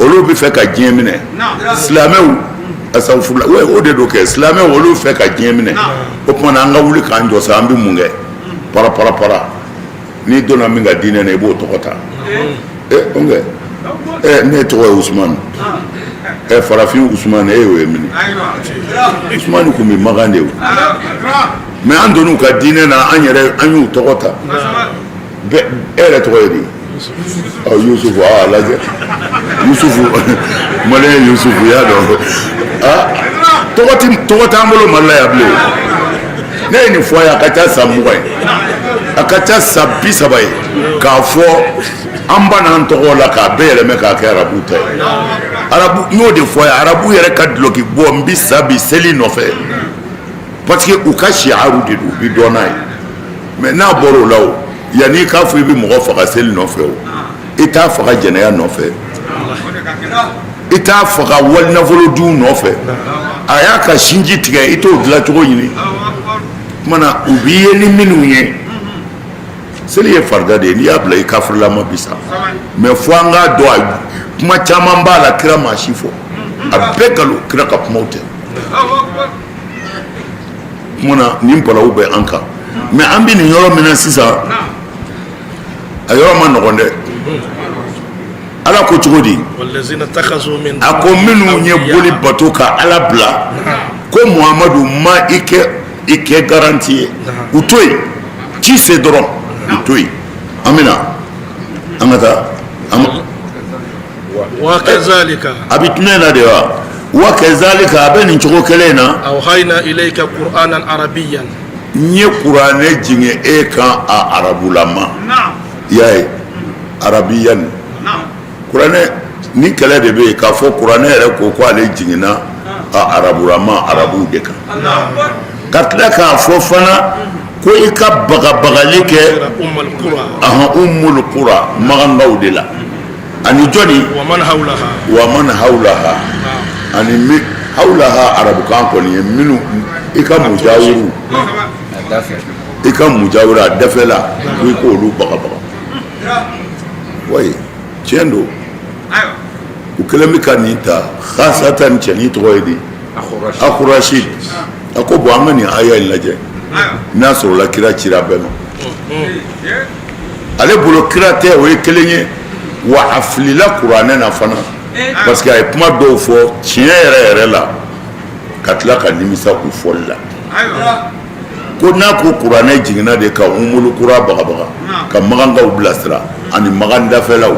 olu bɛ fɛ ka diɲɛ minɛ; silamɛw, asawufula, o de don kɛ, silamɛw, olu fɛ ka diɲɛ minɛ. O tuma na, an ka wuli k'an jɔ sa, an bɛ mun kɛ? Para para para, n'i donna min ka diinɛ na, i b'o tɔgɔ ta. E o kɛ ɛ, ne tɔgɔ ye Usumani, ɛ farafin Usumani, e y'o ye mini? Usumani kun bɛ Makan de o, mais an donn'u ka diinɛ na, an yɛrɛ an y'u tɔgɔ ta. Bɛɛ, e yɛrɛ tɔgɔ ye di? Ɔ Yusufu, a lajɛ Yusufu, maliyɛn Yusufu y'a dɔn. Aa, tɔgɔ ti tɔgɔ t'an bolo Mali la yan bilen. Ne ye nin fɔ a ye, a ka ca san 20 ye, a ka ca san 30 ye, k'a fɔ an banna an tɔgɔ la k'a bɛɛ yɛlɛmɛ k'a kɛ arabu ta ye. Arabu, n y'o de fɔ a ye, arabu yɛrɛ ka duloki bɔ n bi sa bi seli nɔfɛ, parce que u ka siyaru de don, u bi dɔn n'a ye. Mais n'a bɔra o la, o yanni i k'a fɔ i bɛ mɔgɔ faga seli nɔfɛ, o i t'a faga jɛnɛya nɔfɛ, i t'a faga walinafolo dun nɔfɛ, a y'a ka sinji tigɛ, i t'o dilancogo ɲini. Tuma na u b'i ye ni minnu ye, seli ye farida de ye, n'i y'a bila i kafirilama bi sa. Mais fo an k'a dɔn, a kuma caman b'a la, kira maa si fɔ, a bɛɛ nkalon, kira ka kumaw tɛ. Tuma na nin balawu bɛ an kan. Mais an bɛ nin yɔrɔ min na sisan, a yɔrɔ ma nɔgɔn dɛ. Ala ko cogo di? A ko minnu ye boli bato ka Ala bila, ko Muhamadu ma i kɛ i kɛ garantie ye, u to yen, ci se dɔrɔn, u to yen. An bɛna an ka taa. Wa kazalika. A bɛ tuma na de wa? Wa kazalika, a bɛ nin cogo kelen in na. Awhayna ilayka qur'anan arabiyyan. N ye kuranɛ jigin e kan a arabulama. I y'a ye, arabiyan kuranɛ ni kɛlɛ de bɛ yen k'a fɔ kuranɛ yɛrɛ ko ko ale jiginna a arabulama arabuw de kan, ka tila k'a fɔ fana ko i ka bagabagali kɛ ummul qura, makankaw de la, ani jɔni? Wa man hawlaha. Wa man hawlaha, ani mi hawlaha, arabukan kɔni ye minnu i ka mujawuru, i ka mujawuru a dafɛla, ko i k'olu bagabaga. Wayi, tiɲɛ don, u kɛlen bɛ ka nin ta khasatan. Cɛnin tɔgɔ ye di? Akurasi. A ko bon, an ka nin aya in lajɛ n'a sɔrɔla kira cira bɛɛ ma. Ale bolo kira tɛ, o ye kelen ye. Wa a filila kuranɛ na fana, parce que a ye kuma dɔw fɔ tiɲɛ yɛrɛ yɛrɛ la, ka tila ka nimisa u fɔli la, ko n'a ko kuranɛ jiginna de ka umulu kura bagabaga, ka makankaw bilasira ani makan dafɛlaw.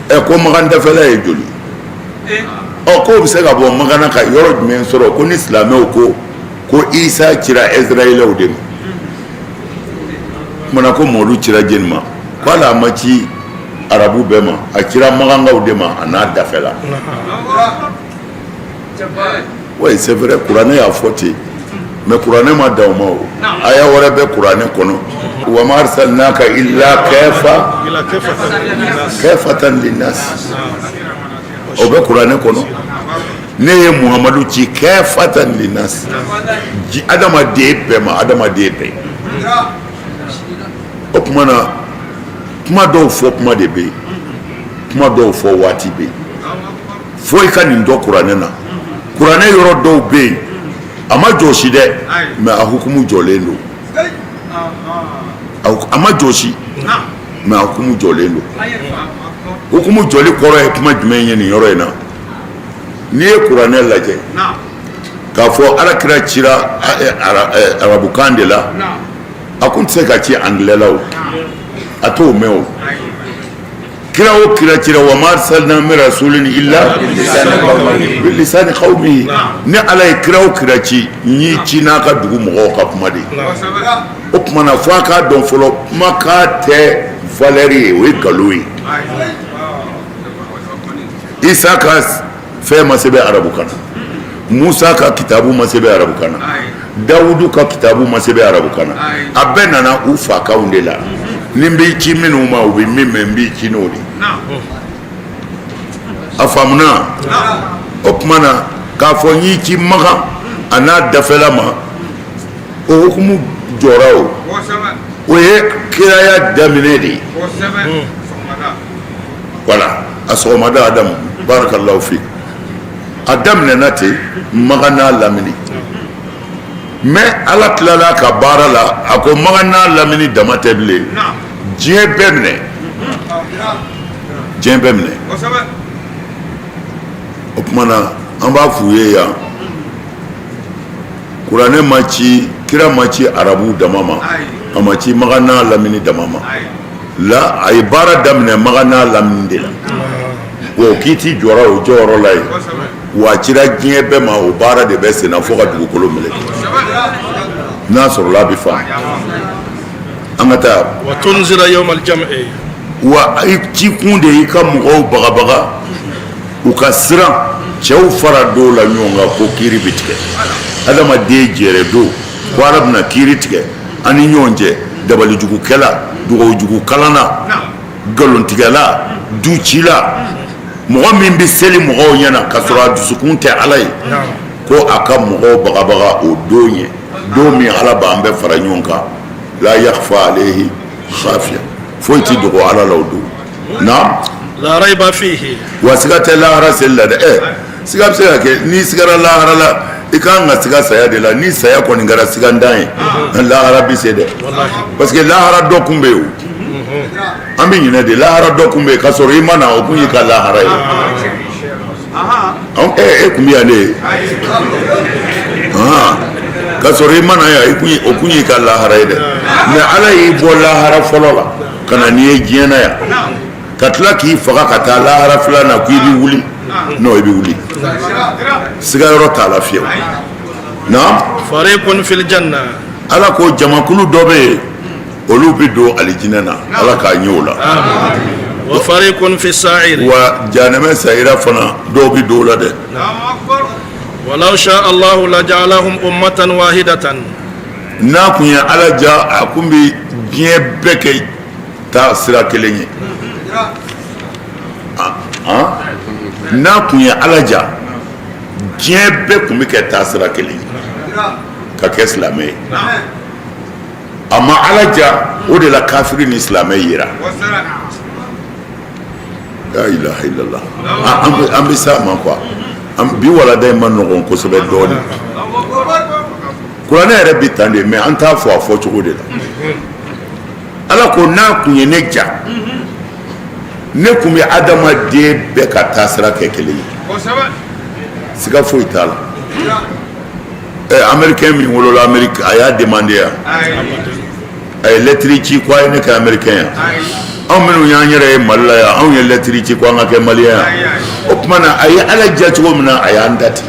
Ɛ, ko makan dafɛla ye joli? Ɔ, k'o bɛ se ka bɔ makan ka yɔrɔ jumɛn sɔrɔ? Ko ni silamɛw ko ko Isa cira Israɛlɛw de ma, kumana ko Mamadu cira jeni ma? Ko hali a ma ci arabu bɛɛ ma, a cira makankaw de ma a n'a dafɛla. Oui, c'est vrai, kuranɛ y'a fɔ ten, mais kuranɛ ma dan o ma. O aya wɛrɛ bɛ kuranɛ kɔnɔ: wa ma arsalnaka illa kafa kafatan linnas. O bɛ kuranɛ kɔnɔ. Ne ye Muhamadu ci kafatan linnas, adamaden bɛɛ ma, adamaden bɛɛ. O tuma na kuma dɔw fɔ kuma de bɛ yen, kuma dɔw fɔ waati bɛ yen. Fo i ka nin dɔn kuranɛ na. Kuranɛ yɔrɔ dɔw bɛ yen, a ma jɔsi dɛ, mais a hukumu jɔlen don. A ma jɔsi, mais a hukumu jɔlen don. Hukumu jɔli kɔrɔ ye kuma jumɛn ye nin yɔrɔ in na? N'i ye kuranɛ lajɛ k'a fɔ ala kira cira arabukan de la, a kun tɛ se ka ci angilɛ la, o a t'o mɛn. O kira o kira cira, wa ma arsalna min rasulin illa bilisani qawmihi. Ni ala ye kira o kira ci, n y'i ci n'a ka dugu mɔgɔw ka kuma de ye. O tuma na fo a k'a dɔn fɔlɔ, kumakan tɛ valeur ye, o ye nkalon ye. Isa ka fɛn ma sɛbɛn arabukan na, Musa ka kitabu ma sɛbɛn arabukan na, Dawudu ka kitabu ma sɛbɛn arabukan na. A bɛɛ nana u fakanw de la. Ni n b'i ci minnu ma, u bɛ min mɛn, n b'i ci n'o de. A faamuna? O tuma na k'a fɔ n y'i ci Makan a n'a dafɛla ma, o hukumu jɔra. O ye kiraya daminɛ de ye. Voilà, a sɔgɔmada, Adamu, barakallahu fik. A daminɛna ten Makan n'a lamini. Mais ala tilala ka baara la, a ko Makan n'a lamini dama tɛ bilen, diɲɛ bɛɛ minɛ, diɲɛ bɛɛ minɛ. O tuma na an b'a f'u ye yan, kuranɛ ma ci, kira ma ci arabuw dama ma, a ma ci Makan n'a lamini dama ma. La a ye baara daminɛ Makan n'a lamini de la, wa o kiiti jɔra o jɔyɔrɔ la yen, wa a cira diɲɛ bɛɛ ma. O baara de bɛ senna fo ka dugukolo meleke. N'a sɔrɔla a bɛ faamu, an ka taa. Wa tunzira yawma al-jam'i. Wa i cikun de y'i ka mɔgɔw bagabaga, u ka siran cɛw fara dɔw la ɲɔgɔn kan ko kiiri bɛ tigɛ adamaden jɛrɛ don, ko Ala bɛna kiiri tigɛ an ni ɲɔgɔn cɛ, dabalijugukɛla, dugawujugukalanna, nkalontigɛla, ducila, mɔgɔ min bɛ seli mɔgɔw ɲɛna ka sɔrɔ a dusukun tɛ Ala ye, ko a ka mɔgɔw bagabaga o don ye, don min Ala b'an bɛɛ fara ɲɔgɔn kan. La yakhfa alayhi khafiya, foyi tɛ dogo Ala la o don na. La rayba fihi. Wa siga tɛ lahara seli la dɛ. Ɛ, siga bɛ se ka kɛ, n'i sigara lahara la, i ka kan ka siga saya de la. Ni saya kɔni kɛra sigantan ye, lahara bɛ se dɛ, parce que lahara dɔ kun bɛ yen o, an bɛ ɲinɛ de. Lahara dɔ kun bɛ yen ka sɔrɔ i ma na, o kun y'i ka lahara ye. E kun bɛ yan de ye ka sɔrɔ i ma na yan, o kun y'i ka lahara ye dɛ. Mais Ala y'i bɔ lahara fɔlɔ la ka na n'i ye diɲɛ na yan, ka tila k'i faga ka taa lahara filanan na, k'i bɛ wuli. Non, i bɛ wuli, siga yɔrɔ t'a la fiyewu. Naam. Fariqun fil janna. Ala ko jamakulu dɔ bɛ yen, olu bɛ don alijinɛ na, Ala k'a ɲɛ o la. Wa fariqun fi sa'ir. Wa janɛmɛ sayira fana, dɔw bɛ don o la dɛ. Walaw sha Allahu la ja'alahum ummatan wahidatan. N'a kun ye Ala ja, a kun bɛ diɲɛ bɛɛ kɛ taa sira kelen ye. N'a kun ye Ala ja, diɲɛ bɛɛ kun bɛ kɛ taa sira kelen ye ka kɛ silamɛ ye. A ma Ala ja, o de la kafiri ni silamɛ yera. La ilaha illallah. An bɛ s'a ma quoi. Bi walanda in ma nɔgɔn kosɛbɛ dɔɔnin. Kuranɛ yɛrɛ bɛ tan de, mais an t'a fɔ a fɔ cogo de la. Ala ko n'a kun ye ne ja, ne kun bɛ adamaden bɛɛ ka taasira kɛ kelen ye, siga foyi t'a la. Ɛ, américain min wolola Amérique, a y'a demandé yan, a ye lɛtiri ci ko a ye ne kɛ américain yan? Anw minnu y'an yɛrɛ ye Mali la yan, anw ye lɛtiri ci ko an ka kɛ malien yan? O tuma na, a ye Ala ja cogo min na, a y'an da ten.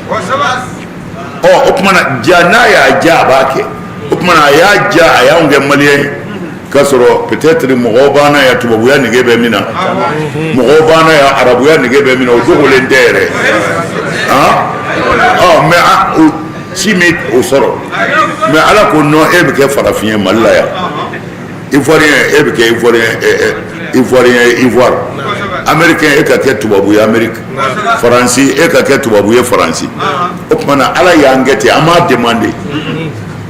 Ɔ, o tuma na, ja n'a y'a ja, a b'a kɛ. O tuma na, a y'a ja, a y'anw kɛ malien ye, k'a sɔrɔ peut-être mɔgɔw b'an na yan, tubabuya nege bɛ min na, mɔgɔw b'an na yan, arabuya nege bɛ min na, o dogolen tɛ yɛrɛ. Ɔ, mais o ci min o sɔrɔ, mais Ala ko non, e bɛ kɛ farafin ye Mali la yan, ivoirien, e bɛ kɛ ivoirien, ivoirien ye Ivoire, américain, e ka kɛ tubabu ye Amérique, faransi, e ka kɛ tubabu ye Faransi. O tuma na, Ala y'an kɛ ten, an m'a demandé.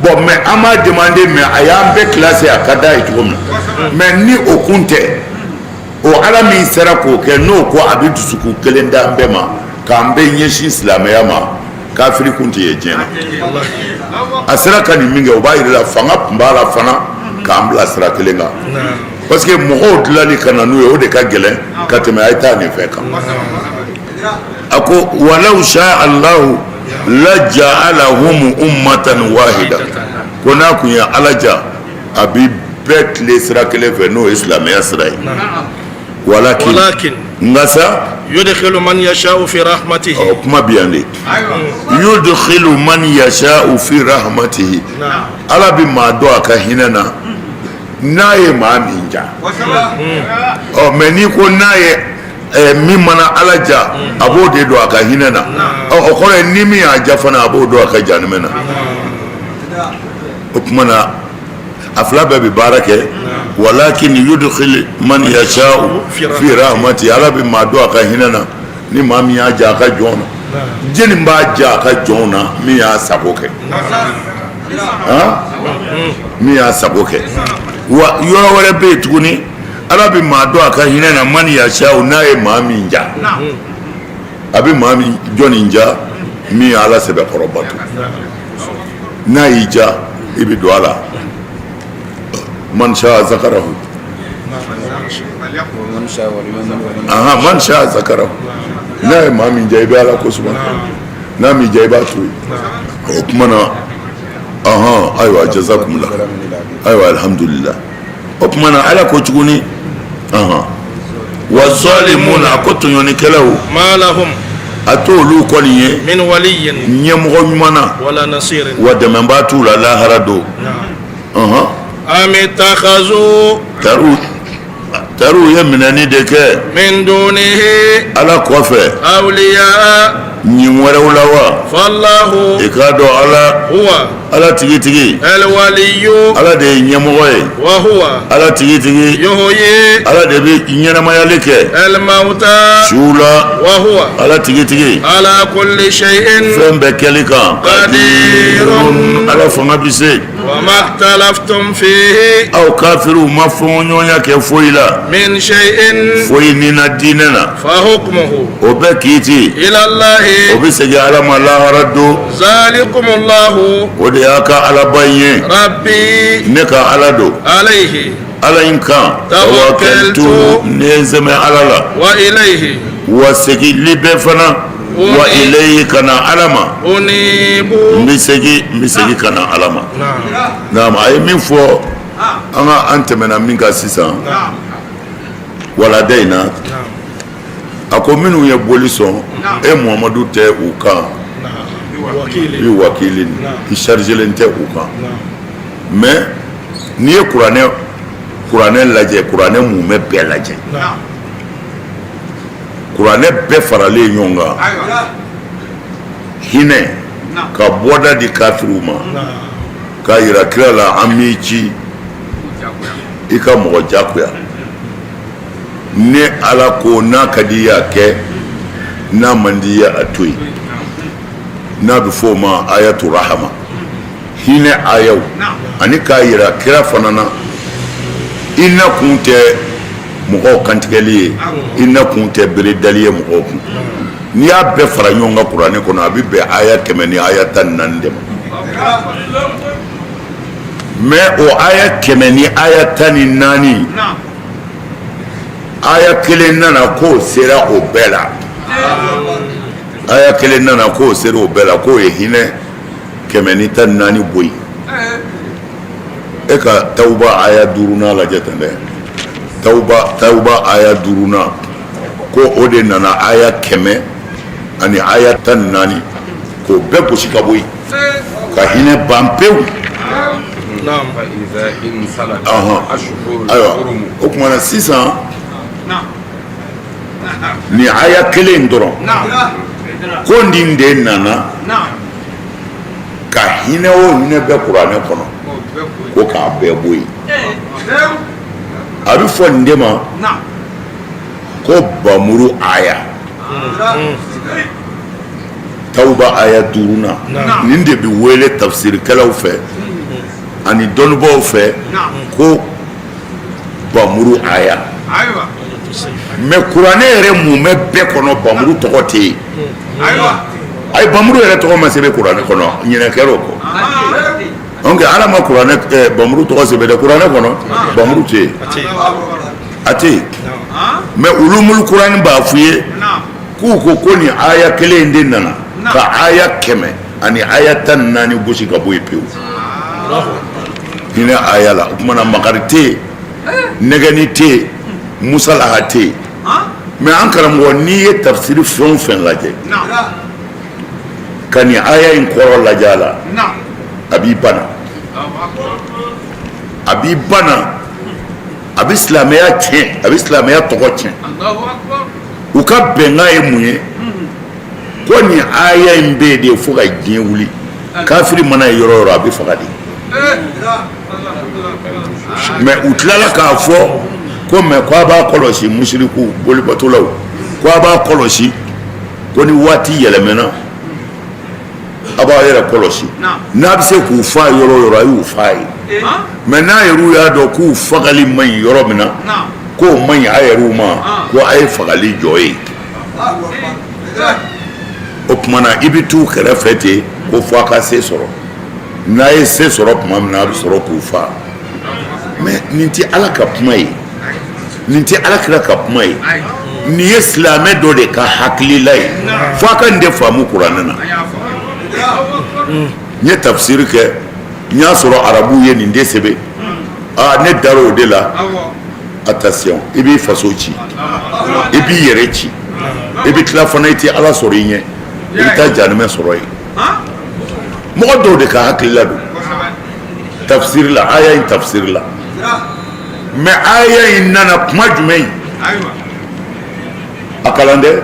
Bon, mais an m'a demandé, mais a y'an bɛɛ classé a ka d'a ye cogo min na. Mais ni o kun tɛ, o Ala min sera k'o kɛ, n'o ko a bɛ dusukun kelen d'an bɛɛ ma k'an bɛɛ ɲɛsin silamɛya ma, kafiri kun tɛ ye diɲɛ na. A sera ka nin min kɛ, o b'a yira la fanga tun b'a la fana k'an bila sira kelen kan, parce que mɔgɔw dilanni ka na n'u ye, o de ka gɛlɛn ka tɛmɛ a ye taa nin fɛ kan. A ko walaw sha Allahu la ja'alahum ummatan wahida, ko n'a kun ye Ala ja, a bi bɛɛ tile sira kelen fɛ, n'o ye silamɛya sira ye. Walakin, walakin, nka sa, yudkhilu man yasha'u fi rahmatihi. Ɔ, kuma bi yan de, yudkhilu man yasha'u fi rahmatihi, Ala bi maa dɔn a ka hinɛ na n'a ye maa min ja. Ɔ, mais n'i ko n'a ye min mana Ala ja, a b'o de don a ka hinɛ na, ɔ, o kɔrɔ ye ni min y'a ja fana, a b'o don a ka janimɛ na. O tuma na, a fila bɛɛ bɛ baara kɛ. Walakin yudkhil man yasha'u fi rahmati, Ala bɛ maa don a ka hinɛ na ni maa min y'a ja a ka jɔn na. Jɛni b'a ja a ka jɔnw na? Min y'a sago kɛ, han, min y'a sago kɛ. Wa yɔrɔ wɛrɛ bɛ yen tuguni, Ala bɛ maa don a ka hinɛ na man yasha'u, n'a ye maa min ja. A bɛ maa min jɔnni ja? Min ye Ala sɛbɛkɔrɔ bato. N'a y'i ja, i bɛ don a la. Man sha zakarahu, aha, man sha zakarahu, n'a ye maa min ja, i bɛ Ala ko suma, n'a m'i ja, i b'a to yen. O tuma na, ahan, ayiwa, jazakumullah, ayiwa, alhamdulillah. O tuma na Ala ko tuguni, wa zalimuna, a ko tɔɲɔnikɛlaw, ma lahum, a t'olu kɔni ye, min waliyin, ɲɛmɔgɔ ɲuman na, wala nasirin, wa dɛmɛbaa t'u la lahara don. Am ittakhazu, Tariw ye minɛni de kɛ, min dunihi, Ala kɔfɛ, awliya, ɲin wɛrɛw la wa? Fallahu, I k'a dɔn Ala, huwa, Ala tigitigi, alwaliyu, Ala de ye ɲɛmɔgɔ ye, wa huwa, Ala tigitigi, yuhyi, Ala de bɛ ɲɛnamayali kɛ, almauta, suw la, wa huwa, Ala tigitigi, ala kulli shay'in, fɛn bɛɛ kɛli kan, qadirun. Ala fanga bɛ se. Wa maktalaftum fihi, Aw kafiriw ma fɔɲɔgɔnya kɛ foyi la, min shay'in, foyi ni na diinɛ na, fa hukmuhu, o bɛɛ kiiti, ila Allahi, o bɛ segin Ala ma lahara don. Zalikumullahu, O de y'a ka Alaba in ye. Rabbi, Ne ka Ala don. Alayhi, Ala in kan tawakkaltu, ne ye n sɛmɛ Ala la. Wa ilayhi, Wa seginli bɛɛ fana, wa ilayhi, ka na Ala ma. Unibu. N bɛ segin ka na Ala ma. Naam, a ye min fɔ, an ka an tɛmɛna min kan sisan walada in na, a ko minnu ye boli sɔn, e Muhamadu tɛ u kan i wakili, i chargelen tɛ u kan. Mais n'i ye kuranɛ lajɛ, kuranɛ mumɛ bɛɛ lajɛ, kuranɛ bɛɛ faralen ɲɔgɔn kan, hinɛ ka bɔda di kafiriw ma, k'a yira kira la, an m'i ci i ka mɔgɔ jagoya. Ne Ala ko n'a ka di i ye a kɛ, n'a man di i ye a to yen. N'a bɛ fɔ o ma ayatu rahama, hinɛ ayaw, ani k'a yira kira fana na, i na kun tɛ mɔgɔw kantigɛli ye, i na kun tɛ bere dali ye mɔgɔw kun. N'i y'a bɛɛ fara ɲɔgɔn kan kuranɛ kɔnɔ, a bɛ bɛn aya 114 de ma. Mais o aya 114, aya kelen nana k'o sera o bɛɛ la. Aya kelen nana k'o sera o bɛɛ la, k'o ye hinɛ 114 bɔ yen. E ka Tawuba aya duurunan lajɛ tan dɛ, Tawuba aya duurunan, ko o de nana aya kɛmɛ ani aya tan ni naani k'o bɛɛ gosi ka bɔ yen, ka hinɛ ban pewu. Ayiwa, o tuma na sisan, nin aya kelen in dɔrɔn ko nin de nana ka hinɛ o hinɛ bɛ kuranɛ kɔnɔ, ko k'a bɛɛ bɔ yen. A bɛ fɔ nin de ma ko bamuru aya, Tawuba aya duurunan. Nin de bɛ wele tafsirikɛlaw fɛ ani dɔnnibaw fɛ ko bamuru aya. Mais kuranɛ yɛrɛ mumɛ bɛɛ kɔnɔ, bamuru tɔgɔ tɛ yen. Ayi, bamuru yɛrɛ tɔgɔ ma sɛbɛn kuranɛ kɔnɔ, ɲinɛ kɛra o kɔ. Donc Ala ma kuranɛ bamuru tɔgɔ sɛbɛn dɛ kuranɛ kɔnɔ, bamuru tɛ yen, a tɛ yen. Mais ulumul kuranɛ b'a f'i ye k'u ko ko nin aya kelen in de nana ka aya 114 gosi ka bɔ yen pewu, hinɛ aya la. O tuma na makari tɛ yen, nɛgɛni tɛ yen, musalaha tɛ yen. Mais an karamɔgɔ, n'i ye tafsiri fɛn o fɛn lajɛ ka nin aya in kɔrɔ lajɛ a la, a b'i bana, a b'i bana, a bɛ silamɛya tiɲɛ, a bɛ silamɛya tɔgɔ tiɲɛ. U ka bɛnkan ye mun ye? Ko nin aya in bɛ yen de fo ka diɲɛ wuli, kafiri mana ye yɔrɔ o yɔrɔ, a bɛ faga de. Mais u tilala k'a fɔ ko mais ko a b'a kɔlɔsi, musiriku bolibatolaw, ko a b'a kɔlɔsi, ko ni waati yɛlɛmɛna, a b'a yɛrɛ kɔlɔsi, n'a bɛ se k'u fa yɔrɔ o yɔrɔ, a y'u fa ye. Mais n'a yɛrɛw y'a dɔn k'u fagali man ɲi yɔrɔ min na, k'o man ɲi a yɛrɛw ma, ko a ye fagali jɔ yen. O tuma na i bɛ t'u kɛrɛfɛ ten ko fo a ka se sɔrɔ. N'a ye se sɔrɔ tuma min na, a bɛ sɔrɔ k'u fa. Mais nin tɛ Ala ka kuma ye, nin tɛ Ala kira ka kuma ye, nin ye silamɛ dɔ de ka hakilila ye. Fo a ka nin de faamu kuranɛ na. N ye tafsiri kɛ, n y'a sɔrɔ arabuw ye nin de sɛbɛn. Aa, ne dar'o de la. Attention, i b'i faso ci, i b'i yɛrɛ ci, i bɛ tila fana i tɛ Ala sɔrɔ i ɲɛ, i bɛ taa jahanamɛ sɔrɔ yen. Mɔgɔ dɔw de ka hakilila don tafsiri la, aya in tafsiri la. Mais aya in nana kuma jumɛn? A kalan dɛ.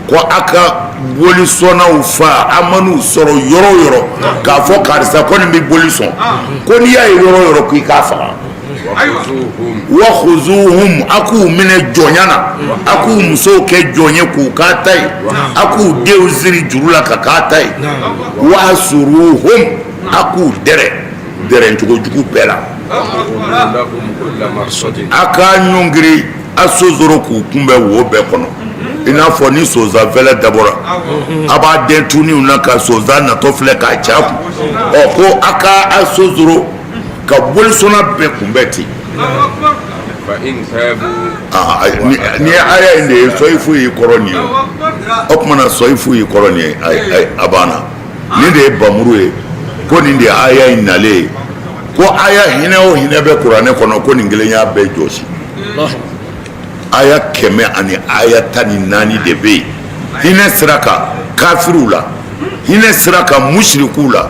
Ko a ka bolisɔnnaw fa, a man'u sɔrɔ yɔrɔ o yɔrɔ, k'a fɔ karisa ko nin bɛ boli sɔn, ko n'i y'a ye yɔrɔ o yɔrɔ, k'i k'a faga. Wa khuzuhum, a k'u minɛ jɔnya na, a k'u musow kɛ jɔn ye k'u k'a ta ye, a k'u denw siri juru la ka k'a ta ye. Wa suruhum, a k'u dɛrɛ dɛrɛncogo jugu bɛɛ la, a k'a ɲɔngiri a sonsoro k'u kunbɛn wo bɛɛ kɔnɔ, i n'a fɔ ni sonsan fɛlɛ dabɔra, a b'a den tuniw na ka sonsan natɔ filɛ k'a ca kun. Ɔ, ko a ka a sonsoro ka bolisɔnna bɛɛ kunbɛn ten. Nin ye aya in de ye, sɔyifu y'i kɔrɔ nin ye. O tuma na sɔyifu y'i kɔrɔ nin ye, a banna. Nin de ye bamuru ye, ko nin de ye aya in nalen ye, ko aya hinɛ o hinɛ bɛ kuranɛ kɔnɔ, ko nin kelen y'a bɛɛ jɔsi. Aya 114 de bɛ yen hinɛ sira kan kafiriw la, hinɛ sira kan musirikuw la,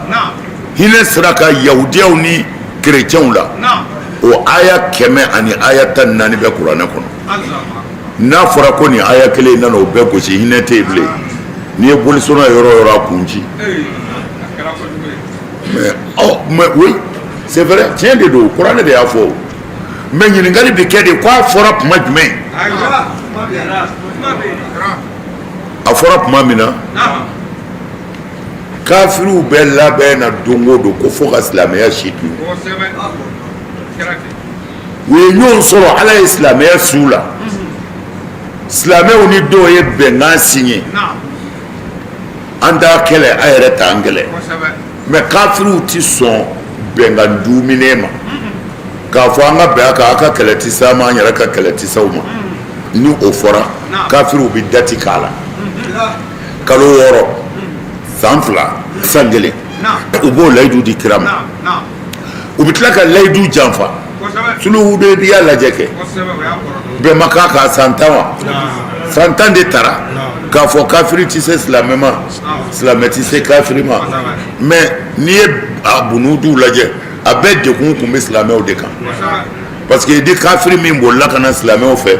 hinɛ sira kan yahudiyaw ni kerecɛnw la. O aya 114 bɛ kuranɛ kɔnɔ. N'a fɔra ko nin aya kelen in nana o bɛɛ gosi, hinɛ tɛ yen bilen. N'i ye bolisɔnna yɔrɔ o yɔrɔ, a kun ci. Mais ɔ, mais oui, c'est vrai, tiɲɛ de don, kuranɛ de y'a fɔ. Mais ɲininkali bɛ kɛ de ko a fɔra tuma jumɛn? A fɔra tuma min na kafiriw bɛ labɛn na don o don ko fo ka silamɛya si tunu. U ye ɲɔgɔn sɔrɔ, Ala ye silamɛya su la, silamɛw ni dɔw ye bɛnkan signé, an t'a kɛlɛ, a yɛrɛ t'an kɛlɛ. Mais kafiriw ti sɔn bɛnkan duminen ma k'a fɔ an ka bɛn a kan, a ka kɛlɛ ti s'an ma, an yɛrɛ ka kɛlɛ ti s'aw ma. Ni o fɔra, kafiriw bɛ date k'a la, kalo 6, san 2, san 1, u b'o layidu di kira ma. U bɛ tila ka layidu janfa. Suluhu Hudebiya lajɛ kɛ, bɛn ma k'a kan san 10 wa, san 10 de tara k'a fɔ kafiri tɛ se silamɛ ma, silamɛ tɛ se kafiri ma. Mais n'i ye a bunuduw lajɛ, a bɛɛ degun tun bɛ silamɛw de kan, parce que ni kafiri min bolila ka na silamɛw fɛ,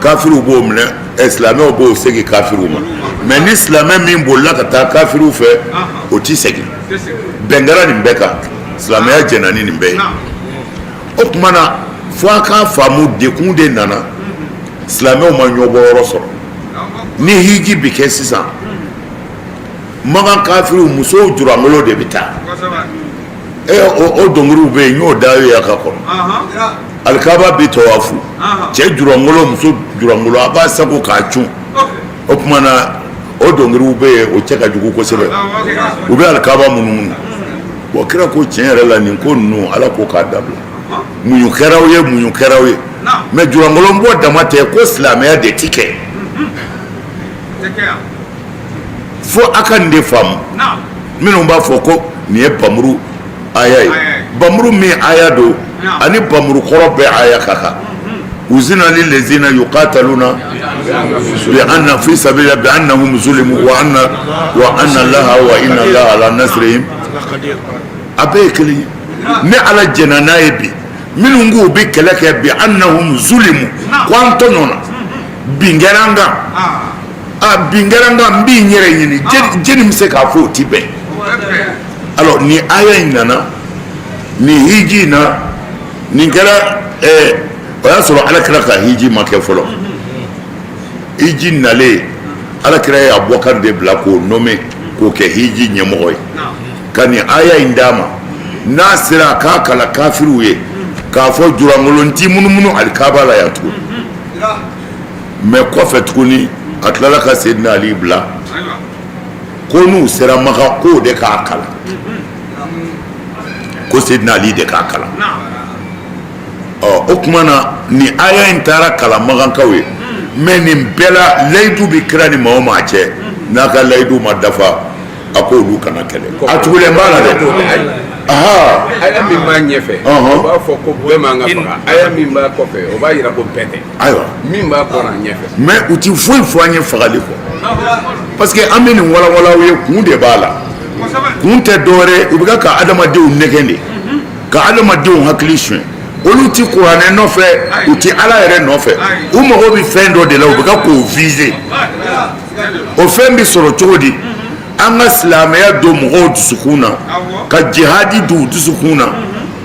kafiriw b'o minɛ, silamɛw b'o segin kafiriw ma. Mais ni silamɛ min bolila ka taa kafiriw fɛ, o tɛ segin. Bɛn kɛra nin bɛɛ kan, silamɛya jɛnna ni nin bɛɛ ye. O tuma na, fo a k'a faamu, dekun de nana, silamɛw ma ɲɔbɔ yɔrɔ sɔrɔ. Ni hiji bi kɛ sisan, Makan kafiriw musow jurangolo de bɛ taa. O dɔnkiliw bɛ yen, n y'o da ye a ka kɔrɔ. Alikaba bi tɔwafu, cɛ jurangolo, muso jurangolo, a b'a sago k'a cun. O tuma na, o dɔnkiliw bɛ yen, o cɛ ka jugu kosɛbɛ. U bɛ alikaba munumunu. Bon, kira ko tiɲɛ yɛrɛ la, nin ko ninnu, Ala ko k'a dabila. Muɲu kɛra aw ye, muɲu kɛra aw ye. Mais jurangolo bɔ dama tɛ, ko silamɛya de ti kɛ. Fo a ka nin de faamu. Minnu b'a fɔ ko nin ye bamuru aya ye, bamuru min aya don, ani bamuru kɔrɔ bɛɛ aya ka kan. Uzina lilazina yuqataluna bi anna fi sabila bi annahum zulimu wa anna allaha wa inna allaha ala nasrihim. A bɛɛ ye kelen ye. Ni Ala jɛnna n'a ye bi, minnu k'u bɛ kɛlɛ kɛ bi annahum zulimu, ko an tɔɲɔna, bin kɛra an kan, a bin kɛra n kan, n b'i yɛrɛ ɲini, jɛni bɛ se k'a fɔ o ti bɛn? Alors, nin aya in nana nin hiji in na, nin kɛra o y'a sɔrɔ Ala kira ka hiji ma kɛ fɔlɔ. Hiji nalen, Ala kira ye Abubakar de bila k'o nommé k'o kɛ hiji ɲɛmɔgɔ ye, ka nin aya in d'a ma, n'a sera a k'a kalan kafiriw ye k'a fɔ jurangolon ti munumunu alikaba la yan tugun. Mais kɔfɛ tuguni, a tilala ka Seydina Ali bila ko n'u sera Makan, k'o de k'a kalan, ko Seydina Ali de k'a kalan. Ɔ, o tuma na, nin aya in taara kalan Makankaw ye. Mais nin bɛɛ la, layidu bɛ kira ni maa o maa cɛ, n'a ka layidu ma dafa, A ko olu kana kɛlɛ. A tugulen b'a la dɛ. Aya min b'a ɲɛfɛ, o b'a fɔ ko bɛɛ man ka faga. Aya min b'a kɔfɛ, o b'a yira ko bɛɛ tɛ. Ayiwa. Min b'a kɔnɔ a ɲɛfɛ. Mais u ti foyi fɔ an ye fagali kɔ, parce que an bɛ nin walawala aw ye, kun de b'a la. Kun tɛ dɔwɛrɛ, u bɛ ka adamadenw nɛgɛn de, ka adamadenw hakili suɲɛ. Olu ti kuranɛ nɔfɛ, u ti Ala yɛrɛ nɔfɛ. U mago bɛ fɛn dɔ de la, u bɛ ka k'o viser. O fɛn bɛ sɔrɔ cogo di? An ka silamɛya don mɔgɔw dusukun na, ka jihadi don u dusukun na,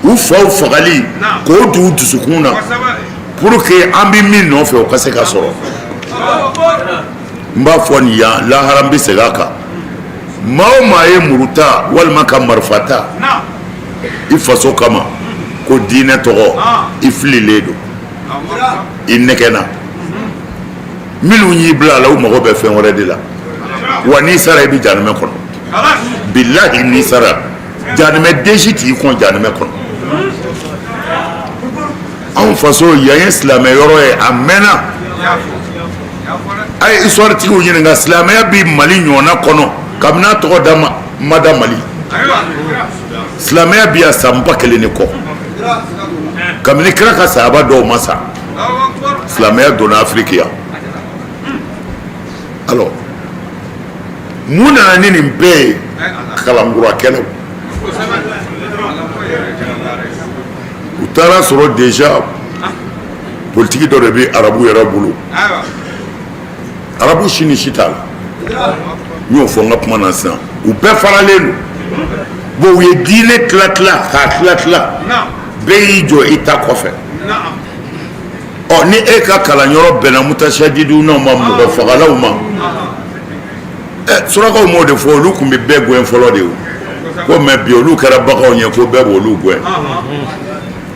u faw fagali k'o don u dusukun na, pour que an bɛ min nɔfɛ, o ka se ka sɔrɔ. N b'a fɔ nin yan, lahara n bɛ segin a kan. Maa o maa ye muru ta walima ka marifa ta i faso kama ko diinɛ tɔgɔ, i fililen don, i nɛgɛnna. Minnu y'i bila a la, u mago bɛ fɛn wɛrɛ de la. Wa n'i sara, i bɛ janimɛ kɔnɔ. Bilahi, n'i sara, janimɛ den si t'i kɔn janimɛ kɔnɔ. Anw faso yan ye silamɛ yɔrɔ ye, a mɛnna. A ye histoire tigiw ɲininka. Silamɛya bi Mali ɲɔgɔnna kɔnɔ kabini a tɔgɔ da ma da Mali. Silamɛya bi yan san 1000 ni kɔ. Kabini kira ka sahaba dɔw ma sa, silamɛya donna Afiriki yan. Alors, mun nana ni nin bɛɛ ye? Kalankurakɛlaw. U taara sɔrɔ déjà politiki dɔ de bɛ arabu yɛrɛ bolo. Arabu si ni si t'a la, n y'o fɔ n ka kuma na sisan. U bɛɛ faralen don. Bon, u ye diinɛ tila tila k'a tila tila, bɛɛ y'i jɔ i ta kɔfɛ. Ɔ, ni e ka kalanyɔrɔ bɛnna mutasididunaw ma, mɔgɔ fagalaw ma, ɛ, surakaw m'o de fɔ? Olu tun bɛ bɛɛ gɛn fɔlɔ de. O ko mais bi, olu kɛra baganw ye ko bɛɛ b'olu gɛn,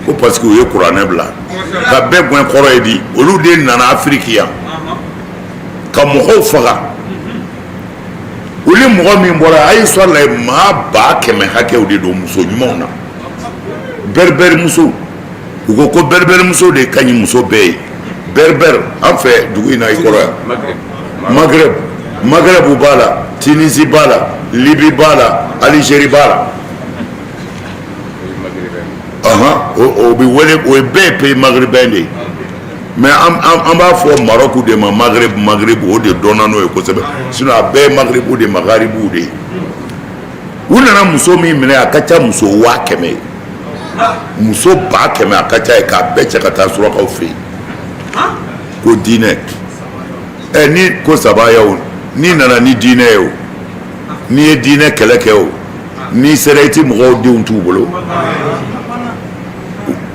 ko parce que u ye kuranɛ bila. Ka bɛɛ gɛn kɔrɔ ye di? Olu de nana Afiriki yan ka mɔgɔw faga. Olu mɔgɔ min bɔra a ye histoire la, maa 100 000 hakɛw de don muso ɲumanw na, berbère musow. U ko ko berbère musow de ka ɲi muso bɛɛ ye. Berbère, an fɛ dugu in na i kɔrɔ yan, Maghreb, Maghreb b'a la, Tunisie b'a la, Libye b'a la, Algérie b'a la. O bɛ wele, o ye bɛɛ ye pays maghrébin de ye. Mais an b'a fɔ Maroc de ma Maghreb. Maghreb, o de dɔnna n'o ye kosɛbɛ. Sinon a bɛɛ ye Maghrebu de, magharibiw de ye. U nana muso min minɛ, a ka ca muso 100 000 ye, muso 100 000, a ka ca ye, k'a bɛɛ cɛ ka taa surakaw fɛ yen ko diinɛ. Ɛ, ni ko sabaya o, n'i nana ni diinɛ ye o, n'i ye diinɛ kɛlɛ kɛ o, n'i sera, i ti mɔgɔw denw t'u bolo,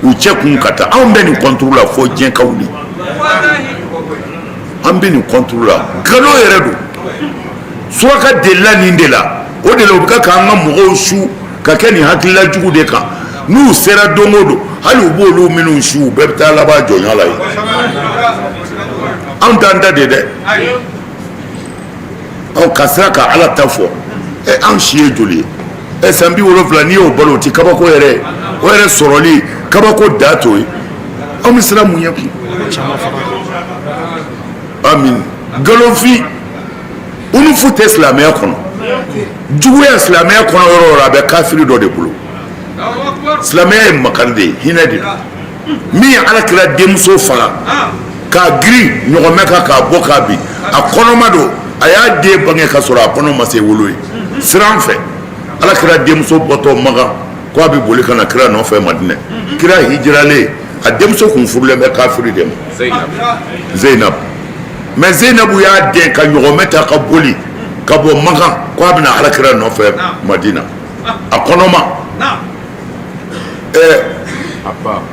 u cɛ kun ka taa. Anw bɛ nin contre la fo diɲɛ ka wuli. An bɛ nin contre la. Nkalon yɛrɛ don. Suraka delila nin de la, o de la u bɛ k'an ka mɔgɔw su ka kɛ nin hakilila jugu de kan. N'u sera don o don, hali u b'olu minnu su, u bɛɛ bɛ taa laban jɔnya la yen. Anw t'an ta de dɛ. Ɔ, ka sira ka Ala ta fɔ. Ɛ, an si ye joli ye? Ɛ, san 70, n'i y'o balo, o ti kabako yɛrɛ ye. O yɛrɛ sɔrɔli kabako da t'o ye. Anw bɛ siran mun ɲɛ kun? Amin. Nkalonfin unufu tɛ silamɛya kɔnɔ. Juguya silamɛya kɔnɔ yɔrɔ o yɔrɔ, a bɛ kafiri dɔ de bolo. Silamɛya ye makari de ye, hinɛ de don. Min ye Ala kira denmuso faga k'a giri ɲɔgɔmɛ kan k'a bɔ k'a bin, a kɔnɔma don, a y'a den bange ka sɔrɔ a kɔnɔ ma se wolo ye. Siran fɛ, Ala kira denmuso bɔtɔ Makan ko a bɛ boli ka na kira nɔfɛ Madinɛ. Kira hijiralen, a denmuso kun furulen bɛ kafiri de ma, Zeynab. Mais Zeynabu y'a den ka ɲɔgɔmɛ ta ka boli ka bɔ Makan ko a bɛna Ala kira nɔfɛ Madina, a kɔnɔma. Ɛɛ,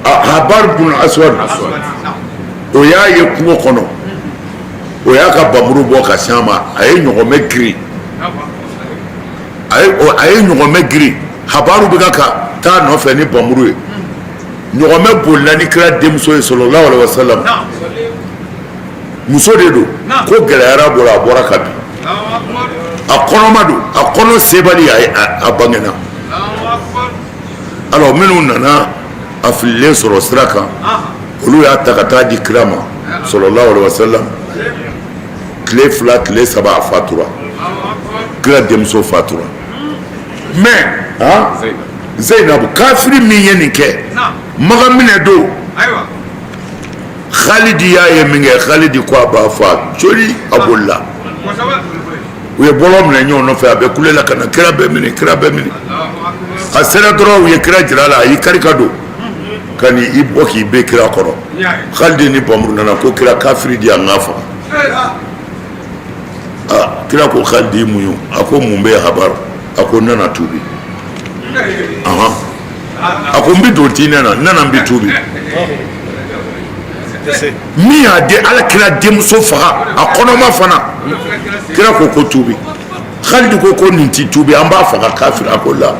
Habar bun Aswad, o y'a ye kungo kɔnɔ, o y'a ka bamuru bɔ ka sin a ma. A ye ɲɔgɔmɛ giri, a ye ɲɔgɔmɛ giri. Habaru bɛ ka taa nɔfɛ ni bamuru ye. Ɲɔgɔmɛ bolila ni kira denmuso ye, sallallahu alaihi wasallam. Muso de don, ko gɛlɛyara bolo, a bɔra ka bin. A kɔnɔma don, a kɔnɔ sebali, a bangena. Alors, minnu nana a fililen sɔrɔ sira kan, olu y'a ta ka taa di kira ma, sallallahu alaihi wasallam. Tile 2, tile 3, a fatura. Kira Kira denmuso fatura. Mais han, Zeyinabu, kafiri min ye nin kɛ, Makan minɛ don. Khalidi y'a ye min kɛ, Khalidi ko a b'a fa joli, a bolila. U ye bɔlɔ minɛ ɲɔgɔn nɔfɛ, a bɛ kule la ka na, kira bɛ minɛ, kira bɛ minɛ. A sera dɔrɔn, u ye kira jira a la, a y'i kari ka don ka n'i bɔ k'i bɛ kira kɔrɔ. Khalidi ni bamuru nana ko kira, kafiri di yan, n k'a faga. Aa, kira ko Khalidi, muɲu. A ko mun bɛ habaru? A ko n nana tuubi. Ahan, a ko n bɛ don diinɛ na, n nana n bɛ tuubi. Min y'a den, ala kira denmuso faga, a kɔnɔma fana. Kira ko ko tuubi. Khalidi ko ko nin ti tuubi, an b'a faga, kafiri. A ko la,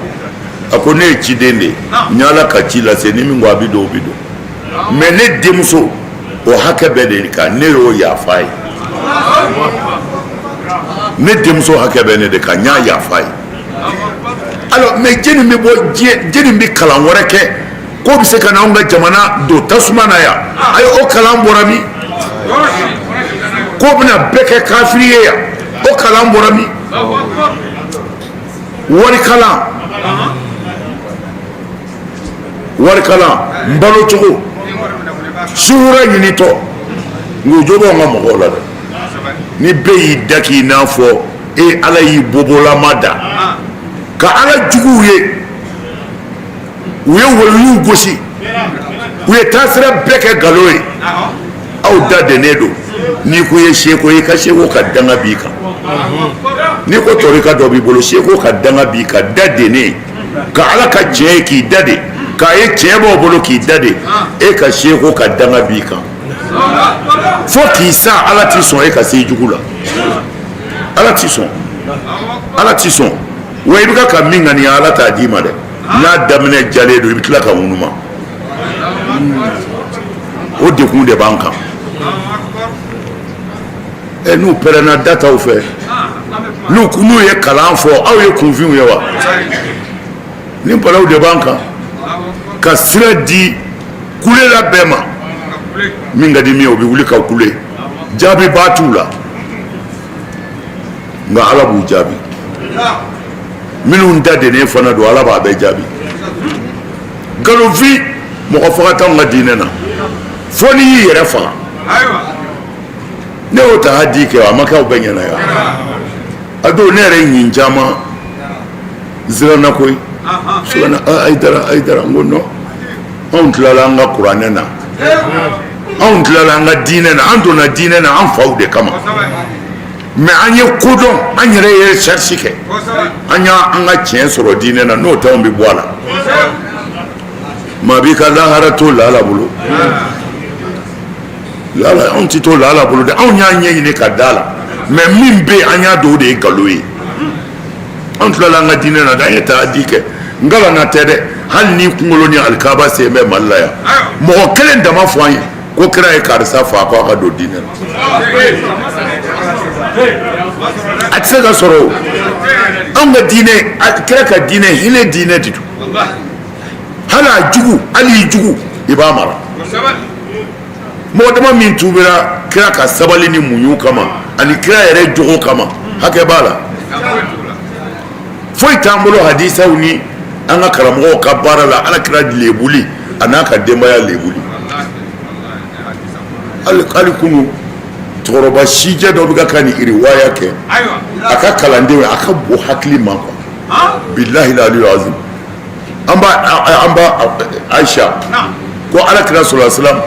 a ko ne ye ciden de ye, n ye ala ka ci lase. Ni min ko a bɛ don, o bɛ don. Mais ne denmuso, o hakɛ bɛ de kan, ne y'o yafa ye. Ne denmuso hakɛ bɛ ne de kan, n y'a yafa ye. Alors, mais jɛni bɛ bɔ diɲɛ, jɛni bɛ kalan wɛrɛ kɛ k'o bɛ se ka na anw ka jamana don tasuma na yan? Ayi, o kalan bɔra min k'o bɛna bɛɛ kɛ kafiri ye yan, o kalan bɔra min? Wari kalan, wari kalan, n balo cogo, suhura ɲinitɔ. Nka o jo b'anw ka mɔgɔw la dɛ. Ni bɛɛ y'i da k'i n'a fɔ e ala y'i bobolama da ka ala juguw ye, u ye waliyuw gosi, u ye taasira bɛɛ kɛ nkalon ye, aw da dennen don. N'i ko i ye seko ye, i ka seko ka danga b'i kan. N'i ko tɔrika dɔ b'i bolo, seko ka danga b'i kan. Da dennen ka ala ka tiɲɛ ye k'i da de, k'a ye tiɲɛ b'o bolo k'i da de, e ka seko ka danga b'i kan fo k'i sa. Ala t'i sɔn e ka se i jugu la, ala t'i sɔn, ala t'i sɔn. Wa i bɛ ka min ŋaniya, ala t'a d'i ma dɛ. N'a daminɛ jalen don, i bɛ tila ka ŋunuma. O degun de b'an kan. Ɛ, n'u pɛrɛnna da t'aw fɛ, n'u ye kalan fɔ, aw ye kunfinw ye wa? Ni balaw de b'an kan ka sira di kulela bɛɛ ma. Min ka di min ye, o bɛ wuli ka kule, jaabi ba t'u la. Nka ala b'u jaabi. Minnu da dennen fana don, ala b'a bɛɛ jaabi. Nkalonfin, mɔgɔ faga t'anw ka diinɛ na, fo n'i y'i yɛrɛ faga. Ne y'o ta di kɛ, a ma kɛ aw bɛɛ ɲɛna yan. A don ne yɛrɛ ɲin caman siranna koyi. Siranna Ayidara, Ayidara. N ko non, anw tilala an ka kuranɛ na, anw tilala an ka diinɛ na. An donna diinɛ na an faw de kama, mais an ye kodɔn, an yɛrɛ ye recherche kɛ, an y'a an ka tiɲɛ sɔrɔ diinɛ na. N'o tɛ, anw bɛ bɔ a la. Maa b'i ka lahara to laala bolo, laala, anw tɛ to laala bolo dɛ. Anw y'a ɲɛɲini ka da la, mais min bɛ yen, an y'a dɔn, o de ye nkalon ye. Anw tilala an ka diinɛ na dɛ, an ye taadi kɛ. N kalanna tɛ dɛ. Hali ni kunkolo ni alikaba sen bɛ Mali la yan, mɔgɔ kelen dama fɔ an ye ko kira ye karisa fa, ko a ka don diinɛ na, a tɛ se ka sɔrɔ. O anw ka diinɛ, kira ka diinɛ, hinɛ diinɛ de don. Hali a jugu, hali i jugu, i b'a mara. Mɔgɔ dama min tubira kira ka sabali ni muɲu kama ani kira yɛrɛ jogo kama, hakɛ b'a la. Foyi t'an bolo hadisaw ni an ka karamɔgɔw ka baara la, ala kira lebuli a n'a ka denbaya lebuli. Hali kunu, cɛkɔrɔba sijɛ dɔ bɛ ka nin iriwaya kɛ a ka kalandenw ye, a ka bon hakili ma quoi. Bilahi aliyu azim. An b'a Aisha ko ala kira sɔrɔ salam,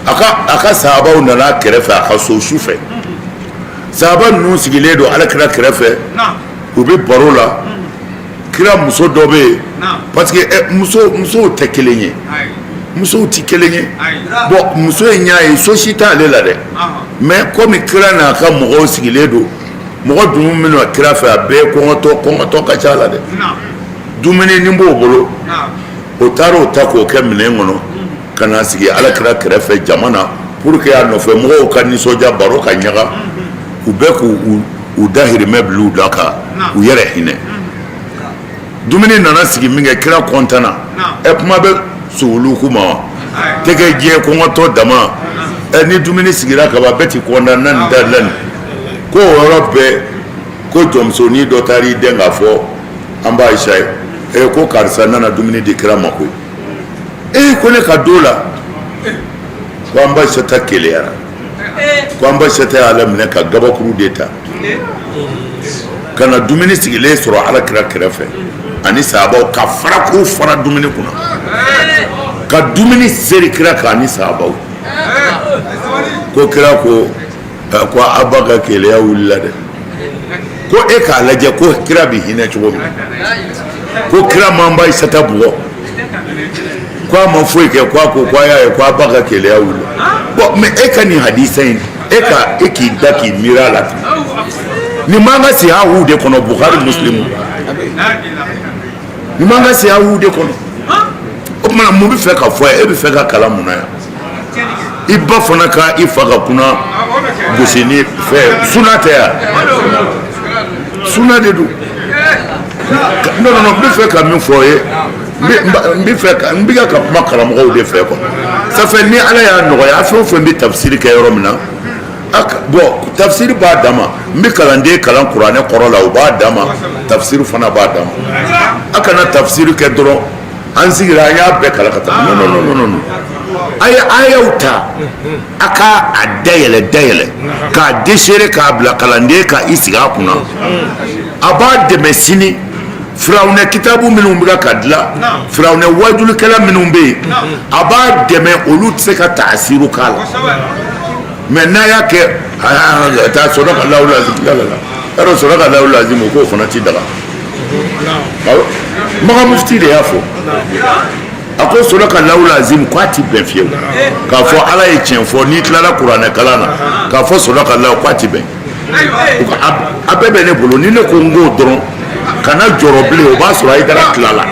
a ka sahabaw nana kɛrɛfɛ a ka so su fɛ. Sahaba ninnu sigilen don ala kira kɛrɛfɛ, u bɛ baro la. Kira muso dɔ bɛ yen, parce que musow tɛ kelen ye, musow tɛ kelen ye. Bon, muso in y'a ye, so si t'ale la dɛ. Mais komi kira n'a ka mɔgɔw sigilen don, mɔgɔ dun minnu kira fɛ, a bɛɛ kɔngɔtɔ, kɔngɔtɔ ka ca la dɛ. Dumuni ni b'o bolo, o taara o ta k'o kɛ minɛn kɔnɔ ka na sigi ala kira kɛrɛfɛ jama na, pour que a nɔfɛ mɔgɔw ka nisɔndiya, baro ka ɲaga, u bɛɛ k'u u dahirimɛ bila u da ka u yɛrɛ hinɛ. Dumuni nana sigi min kɛ, kira kɔntanna. Ɛ, kuma bɛ sowoluku ma wa tɛgɛ diɲɛ kɔngɔtɔ dama. Ɛ, ni dumuni sigira ka ban, bɛɛ ti kɔntan na nin da la nin ko o yɔrɔ bɛɛ. Ko jɔnmusonin dɔ taara i dɛn k'a fɔ an ba Ayisa ye, ee ko karisa nana dumuni di kira ma koyi. Ee ko ne ka don la, ko an ba Ayisata keleyara, ko an ba Ayisata y'a laminɛ ka gabakuru de ta ka na dumuni sigilen sɔrɔ ala kira kɛrɛfɛ ani sahabaw, ka farakuru fara dumuni kunna, ka dumuni seri kira kan ani sahabaw. Ko kira ko ko a ba ka keleya wulila dɛ. Ko e k'a lajɛ ko kira bɛ hinɛ cogo min, ko kira ma an ba Ayisata bugɔ, ko a ma foyi kɛ, ko a ko ko a y'a ye ko a ba ka keleya wulila. Bon, mais e ka nin hadisa in, e ka e k'i da k'i miiri a la, nin b'an ka sihahu de kɔnɔ, Bukhari, Muslimu, nin b'an ka sihahu de kɔnɔ. O tuma mun bɛ fɛ ka fɔ ye? E bɛ fɛ ka kalan mun na yan? I ba fana ka i fa ka kunna gosi ni fɛ, suna tɛ yan, suna de don. Non, non, non, n bɛ fɛ ka min fɔ ye, n bɛ fɛ ka n bɛ ka kuma karamɔgɔw de fɛ quoi. Ça fait ni Ala y'a nɔgɔya, a fɛn o fɛn bɛ tafsiri kɛ yɔrɔ min na, bon, tafsiri b'a dama. N bɛ kalanden kalan kuranɛ kɔrɔ la, o b'a dama, tafsiri fana b'a dama. A kana tafsiri kɛ dɔrɔn an sigira an y'a bɛɛ kalan ka taa. Non, non, non, non, non, a ye ayaw ta, a ka a dayɛlɛ dayɛlɛ k'a desere k'a bila kalanden ka i sigi a kunna, a b'a dɛmɛ sini. Firawunɛ kitabu minnu bɛ ka dilan, firawunɛ wajulikɛla minnu bɛ yen, a b'a dɛmɛ, olu tɛ se ka taasiru k'a la. Mais n'a y'a kɛ taa sɔrɔ ka lawu la la yarɔ sɔrɔ ka lawu lazim, o k'o fana ti daga. Makan mufti de y'a fɔ, a ko sɔrɔ ka lawu lazim k'a ti bɛn fiyewu. K'a fɔ Ala ye tiɲɛ fɔ, n'i tilala kuranɛ kalan na k'a fɔ sɔrɔ ka lawu, k'a ti bɛn. A bɛɛ bɛ ne bolo. Ni ne ko n k'o dɔrɔn, kana jɔrɔ bilen, o b'a sɔrɔ Hayidara tilala.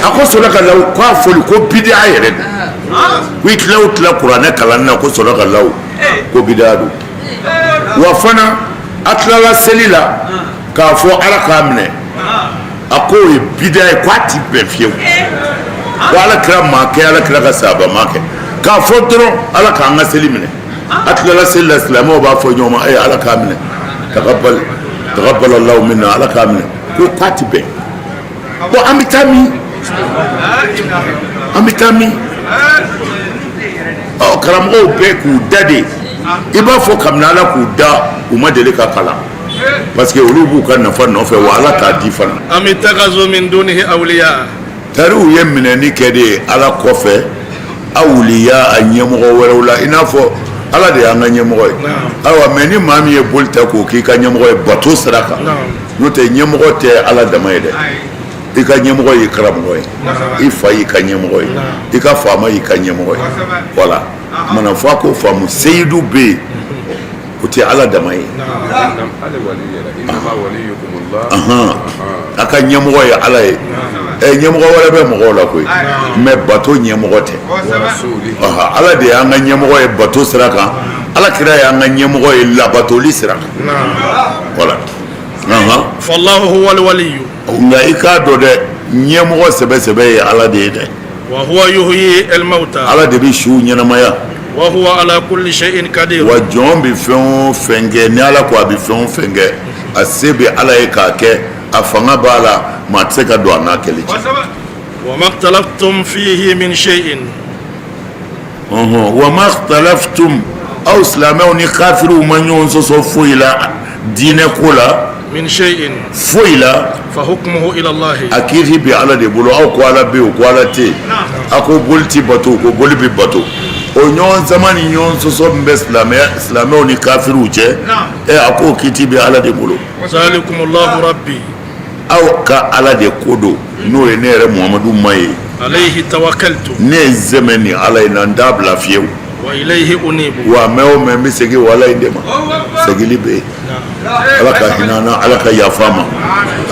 A ko sɔrɔ ka lawu, k'a fɔli ko bidiya yɛrɛ don, ko i tila o tila kuranɛ kalan na ko sɔrɔ ka lawu, ko bidiya don. Wa fana a tilala seli la k'a fɔ Ala k'a minɛ, a k'o ye bidiya ye, k'a ti bɛn fiyewu, ko Ala kira ma kɛ, Ala kira ka sahaba ma kɛ. K'a fɔ dɔrɔn Ala k'an ka seli minɛ, a tilala seli la, silamɛw b'a fɔ ɲɔgɔn ma, Ala k'a minɛ, taqabbal taqabbal Allahu minna, Ala k'a minɛ, ko k'a ti bɛn. Bon, an bɛ taa min? An bɛ taa min? Ɔ, karamɔgɔw bɛɛ k'u da de, i b'a fɔ kabini Ala k'u da u ma deli ka kalan, parce que olu b'u ka nafa nɔfɛ, wa Ala t'a di fana. Am ittakazu min dunihi awliya. Tariw ye minɛni kɛ de ye Ala kɔfɛ awliya, a ɲɛmɔgɔ wɛrɛw la, i n'a fɔ Ala de y'an ka ɲɛmɔgɔ ye. Ayiwa, mais ni maa min ye boli ta k'o k'i ka ɲɛmɔgɔ ye bato sira kan, n'o tɛ ɲɛmɔgɔ tɛ Ala dama ye dɛ. I ka ɲɛmɔgɔ y'i karamɔgɔ ye, i fa y'i ka ɲɛmɔgɔ ye, i ka faama y'i ka ɲɛmɔgɔ ye. Voilà, mana fɔ a ko faamu, seyidu bɛ yen, o tɛ Ala dama ye. A ka ɲɛmɔgɔ ye Ala ye. Ɲɛmɔgɔ wɛrɛ bɛ mɔgɔw la koyi, mais bato ɲɛmɔgɔ tɛ. Ala de y'an ka ɲɛmɔgɔ ye bato sira kan, Ala kira y'an ka ɲɛmɔgɔ ye labatoli sira kan. Voilà. Fallahu huwal waliyu. Nka i k'a dɔn dɛ, ɲɛmɔgɔ sɛbɛ sɛbɛ ye Ala de ye dɛ. Wa huwa yuhyi al mauta. Ala de bɛ suw ɲɛnamaya. Wa huwa ala kulli shay'in qadir. Wa jɔn bɛ fɛn o fɛn kɛ, ni Ala ko a bɛ fɛn o fɛn kɛ, a se bɛ Ala ye k'a kɛ, a fanga b'a la, maa tɛ se ka don a n'a kɛli cɛ. Wa ma ikhtalaftum fihi min shay'in. Wa ma ikhtalaftum, aw silamɛw ni kafiriw ma ɲɔgɔn sɔsɔ foyi la diinɛ ko la. Min shay'in. Foyi la. Fa hukmuhu ila Allah. A kiiri bɛ Ala de bolo. Aw ko Ala bɛ yen, o ko Ala tɛ yen. A ko boli ti bato, o ko boli bɛ bato. O ɲɔgɔn sama ni ɲɔgɔn sɔsɔ min bɛ silamɛw ni kafiriw cɛ, a k'o kiiti bɛ Ala de bolo. Zalikumullahu rabbi. Aw ka Ala de ko don, n'o ye ne yɛrɛ Muhamadu ma ye. Alayhi tawakkaltu. Ne ye sɛmɛ ni Ala ye na, n t'a bila fiyewu. Wa ilayhi unibu. Wa mɛn o mɛn, n bɛ segin o Ala in de ma. Segili bɛ yen. Ala ka hinɛ an na, Ala ka yafa an ma,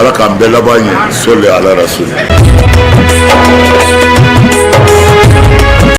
Ala k'an bɛɛ laban ɲɛ. Sɔli ala rasul.